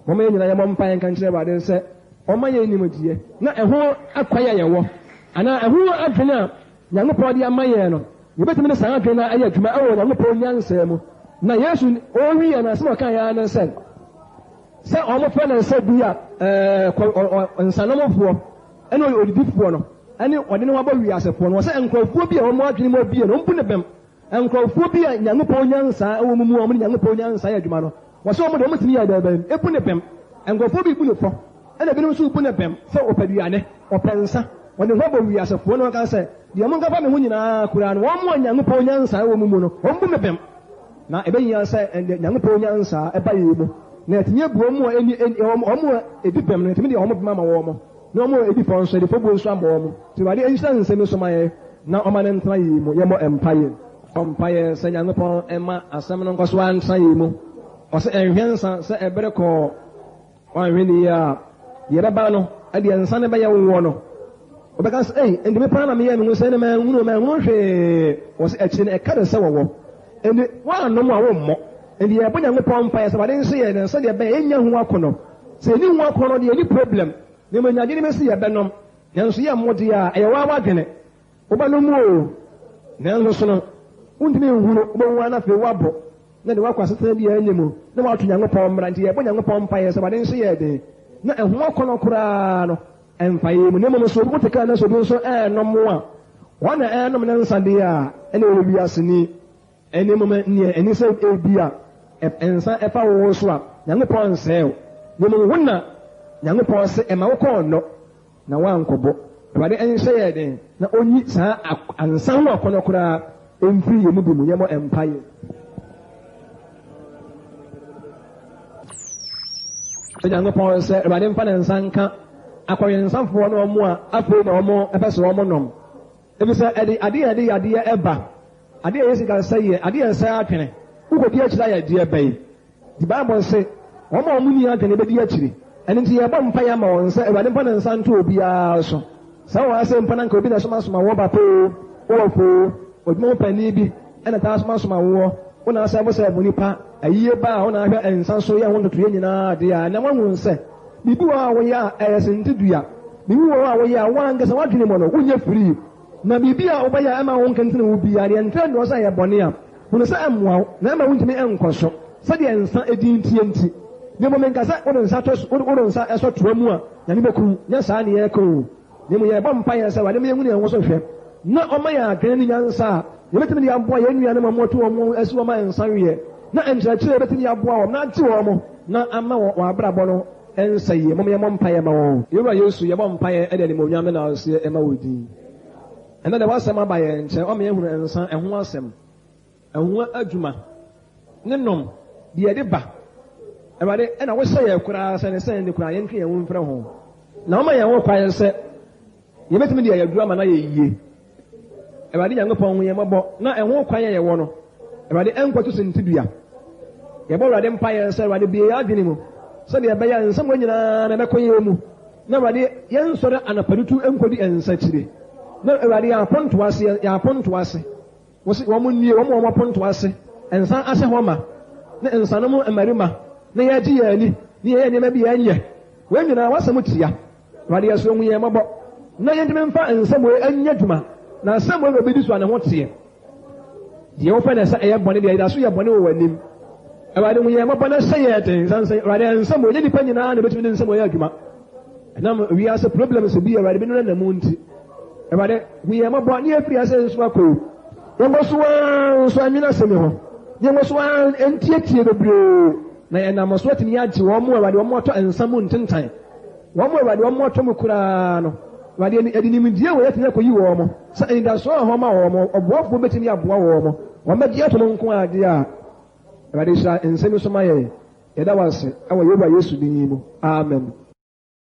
Momma yɛn nyinaa yɛmmɔ mpaeɛ nka nkyerɛ Awurade sɛ ɔmma yɛn nimdeɛ na ɛho akwan a yɛwɔ anaa ɛho adwene a Nyankopɔn de ama yɛn no, yɛbɛtumi de saa adwene no ayɛ adwuma wɔ Onyankopɔn nyansa mu. Na Yesu ɔrewie no, asɛm a ɔkaeɛ ara ne sɛ, sɛ wɔfrɛ no sɛ bi a ɛɛ nsanomfoɔ ne odidifoɔ no ne ɔde ne ho abɔ wiasefoɔ no, wɔ sɛ nkurɔfoɔ bi a wɔn adwene mu abue no, wɔbu no bem. Nkurɔfoɔ bi a Nyankopɔn nyansa wɔ wɔn mu a wɔde Nyankopɔn nyansa yɛ adwuma no, wɔ sɛ wɔn de wɔtumi yɛ dɛn bɛn? Bu no bem. Nkurɔfoɔ bi bu no fɔ, ɛna ebinom nso bu no bem sɛ ɔpɛ aduane, ɔpɛ nsa, ɔde ne ho abɔ wiasefoɔ na ɔka sɛ, Deɛ monka fa me ho nyinaa koraa no, wɔn a Nyankopɔn nyansa wɔ wɔn mu no, wɔbu me bem. Na ɛbɛhia sɛ ɛnde Nyankopɔn nyansa ba yɛn mu, na yɛatumi abu wɔn a ɛnni, wɔn a ɛdi bem no, yɛatumi de wɔn bem ama wɔn. Na wɔn a edi fɔ nso, yɛde fɔbuo nso ama wɔn. Nti Awurade nhyira nsɛm yi so ma yɛn, na ɔma no ntena yɛn mu. Yɛmmɔ mpaeɛ. Bɔ mpaeɛ sɛ Nyankopɔn mma asɛm no nkɔ so ara ntena yɛn mu. Ɔse nhwɛ nsa sɛ ɛbere kɔɔ, woanhwɛ no yie a, deɛ ɛbɛba no, ɛdeɛ nsa no bɛyɛ woɔ no. Wobɛka sɛ, ei, enti me paa na meyɛɛ me ho sɛ ne manhunu, manhunu hwee. Ɔse akyire no ɛka ne sɛ wɔwɔ. Enti woannom a wommɔ. Enti yɛbɔ Nyankopɔn mpaeɛ sɛ Awurade nhyɛ yɛn den sɛdeɛ ɛbɛyɛ yɛnnya ho akɔnnɔ. Sɛ yɛnni ho akɔnnɔ deɛ yɛnni problem. Na mmom nya adwene bi sɛ yɛbɛnom, nanso yɛmmɔ deɛ a, ɛyɛ wo ara w'adwene. Wobɛnom oo, nanso so no, wontumi nhunu, wobɛhu ara na afei woabɔ, na de woakɔ asetena bi a ɛnyɛ mu, na woato Nyankopɔn mmara. Enti yɛbɔ Nyankopɔn mpaeɛ sɛ Awurade nhyɛ yɛn den, na ɛho akɔnnɔ koraa no, ɛmfa yɛn mu. Na mmom sɛ obi wote kaa na sɛ obi nso renom a, wɔn na ɛrenom ne nsa deɛ a, ɛnna ɔyɛ wiaseni. Ɛne mmom neɛ ɛne sɛ ebia nsa ɛfa wo wo so a, Nyankopɔn nsɛe wo, na mmom wo na Nyankopɔn se ɛma wo kɔɔ nnɔ na woankɔbɔ. Awurade nhyɛ yɛn den na ɔnyi saa nsa ho akɔnnɔ koraa mfiri yɛn mu bi mu. Yɛmmɔ mpaeɛ. Nyankopɔn sɛ Awurade mfa ne nsa nka akɔwensafoɔ ne wɔn a afei na wɔn pɛ sɛ wɔn nom. Efisɛ ɛde ade a ɛde yadeɛ ba, ade a ɛyɛ sikasɛeɛ, ade a ɛsɛe adwene. Wokɔdi akyire ayɛ deɛ bɛn? Nti Bible se, wɔn a wɔnni adwene bɛdi akyire. Ɛno nti yɛbɔ mpaeɛ ama wɔn sɛ Awurade mfa ne nsa nto obiara so. Sɛ wowɔ ha sei mpo na anka obi na ɛsomasoma woɔ ba pɛ oo, wo wɔfo oo, w'adwuma mu panin bi na ɛtaa somasoma woɔ, wo na asɛɛvosɛɛvo nnipa, ayie ba a wo na ahwɛ nsa so yɛ ho ntotoeɛ nyinaa deɛ a, ɛnnɛ woahunu sɛ Biribi wɔ hɔ a woyɛ a ɛyɛ sentidua. Biribi wɔ hɔ a woyɛ a wo ankasa w'adwene mu no, wonyɛ firii. Na biribi a wobɛyɛ a ɛmma wo nkentene wo biara, deɛ ntrɛ nnoɔ sɛ ɛyɛ bɔne a, hunu sɛ ɛmmoa wo, na ɛmma wontumi nkɔ so, sɛdeɛ nsa din teɛ nti. Na mmom menka sɛ wode nsa to wode nsa sɔ toa mu a, Nyame bɛku wo. Nyɛ saa ne yɛreka o. Na mmom yɛrebɔ mpaeɛ sɛ Awurade mma yɛnhunu yɛn ho so nhwɛ, na ɔmma yɛn adwene ne nyansa a yɛbɛtumi de aboa yɛn nuanom a wɔatu wɔn ho asi hɔ ma nsa weɛ, na nkyerɛkyerɛ a yɛbɛtumi aboa wɔn na agye wɔn na ama wɔn abrabɔ no nsɛeɛ. Mom yɛmmɔ mpaeɛ ma wɔn. Yɛn Wura Yesu, yɛbɔ mpaeɛ de animuonyam ne naaseɛ ma wo din. Ɛnnɛ deɛ w'asɛm aba yɛn nkyɛn, woama yɛahunu nsa ɛho asɛm. Ɛho adwuma ne nom, deɛ ɛde ba. Awurade, ɛna wohyɛ yɛn koraa sɛ ne sɛn de koraa yɛntwe yɛn ho mfiri ho. Na woma yɛn ho kwan sɛ yɛbɛtumi de ayɛ aduru ama no ayɛ yie. Awurade Nyankopɔn hu yɛn mmɔbɔ na ɛho kwan a yɛwɔ no, Awurade ɛnkɔto sintidua. Yɛbɔ Awurade mpaeɛ sɛ Awurade bue yɛn adwene mu sɛdeɛ ɛbɛyɛ a nsɛm wɔ nyinaa na ɛbɛkɔ yɛn mu. Na Awurade yɛnsɔre anɔpatutu nkɔdi nsakyire. Na Awurade yɛn apontoɔ ase, yɛn apontoɔ ase. Wɔse wɔn nnue, wɔn a wɔn apontow ase nsa ahyɛ hɔ ma, ne nsanom mmarima, na yɛregye yɛn ani, ne yɛyɛ nneɛma bi a ɛnyɛ. Wei nyinaa w'asɛm tia. Awurade yɛsrɛ hu yɛn mmɔbɔ, na yɛntumi mfa nsɛm wei nyɛ adwuma, na asɛm wei na obi di so a ne ho teɛ. Deɛ wofɛ no sɛ ɛyɛ bɔne deɛ, ɛda so yɛ bɔne wɔ w'anim. Awurade hu yɛn mmɔbɔ na hyɛ yɛn den, sane sɛ Awurade nsɛm wei, nyɛ nnipa nyinaa na ebetumi de nsɛm wei ayɛ adwuma. Ɛnam wiase problems bi a Awurade bi no nam mu nti. Awurade, hu yɛn mmɔbɔ ne yɛfiri ase nso akɔ yi. Yɛnkɔ so ara nso anwene asɛm yi ho. Yɛnkɔ so ara ntietie bebree na yɛnam so atumi agye wɔn mu Awurade wɔn atɔ nsa mu ntentan. Wɔn mu Awurade wɔn atɔ mu koraa no. Awurade yɛde nimdeɛ wɔ yɛatumi akɔyi wɔn mo sɛ anidasoɔ wɔ hɔ ma wɔn mo ɔboafoɔ bɛtumi aboa wɔn mo wɔn bɛgye atom nko adeɛ a Awurade hyira nsɛm yi so ma yɛn. Yɛda wo ase wɔ yɛn Wura Yesu din mu. Amen.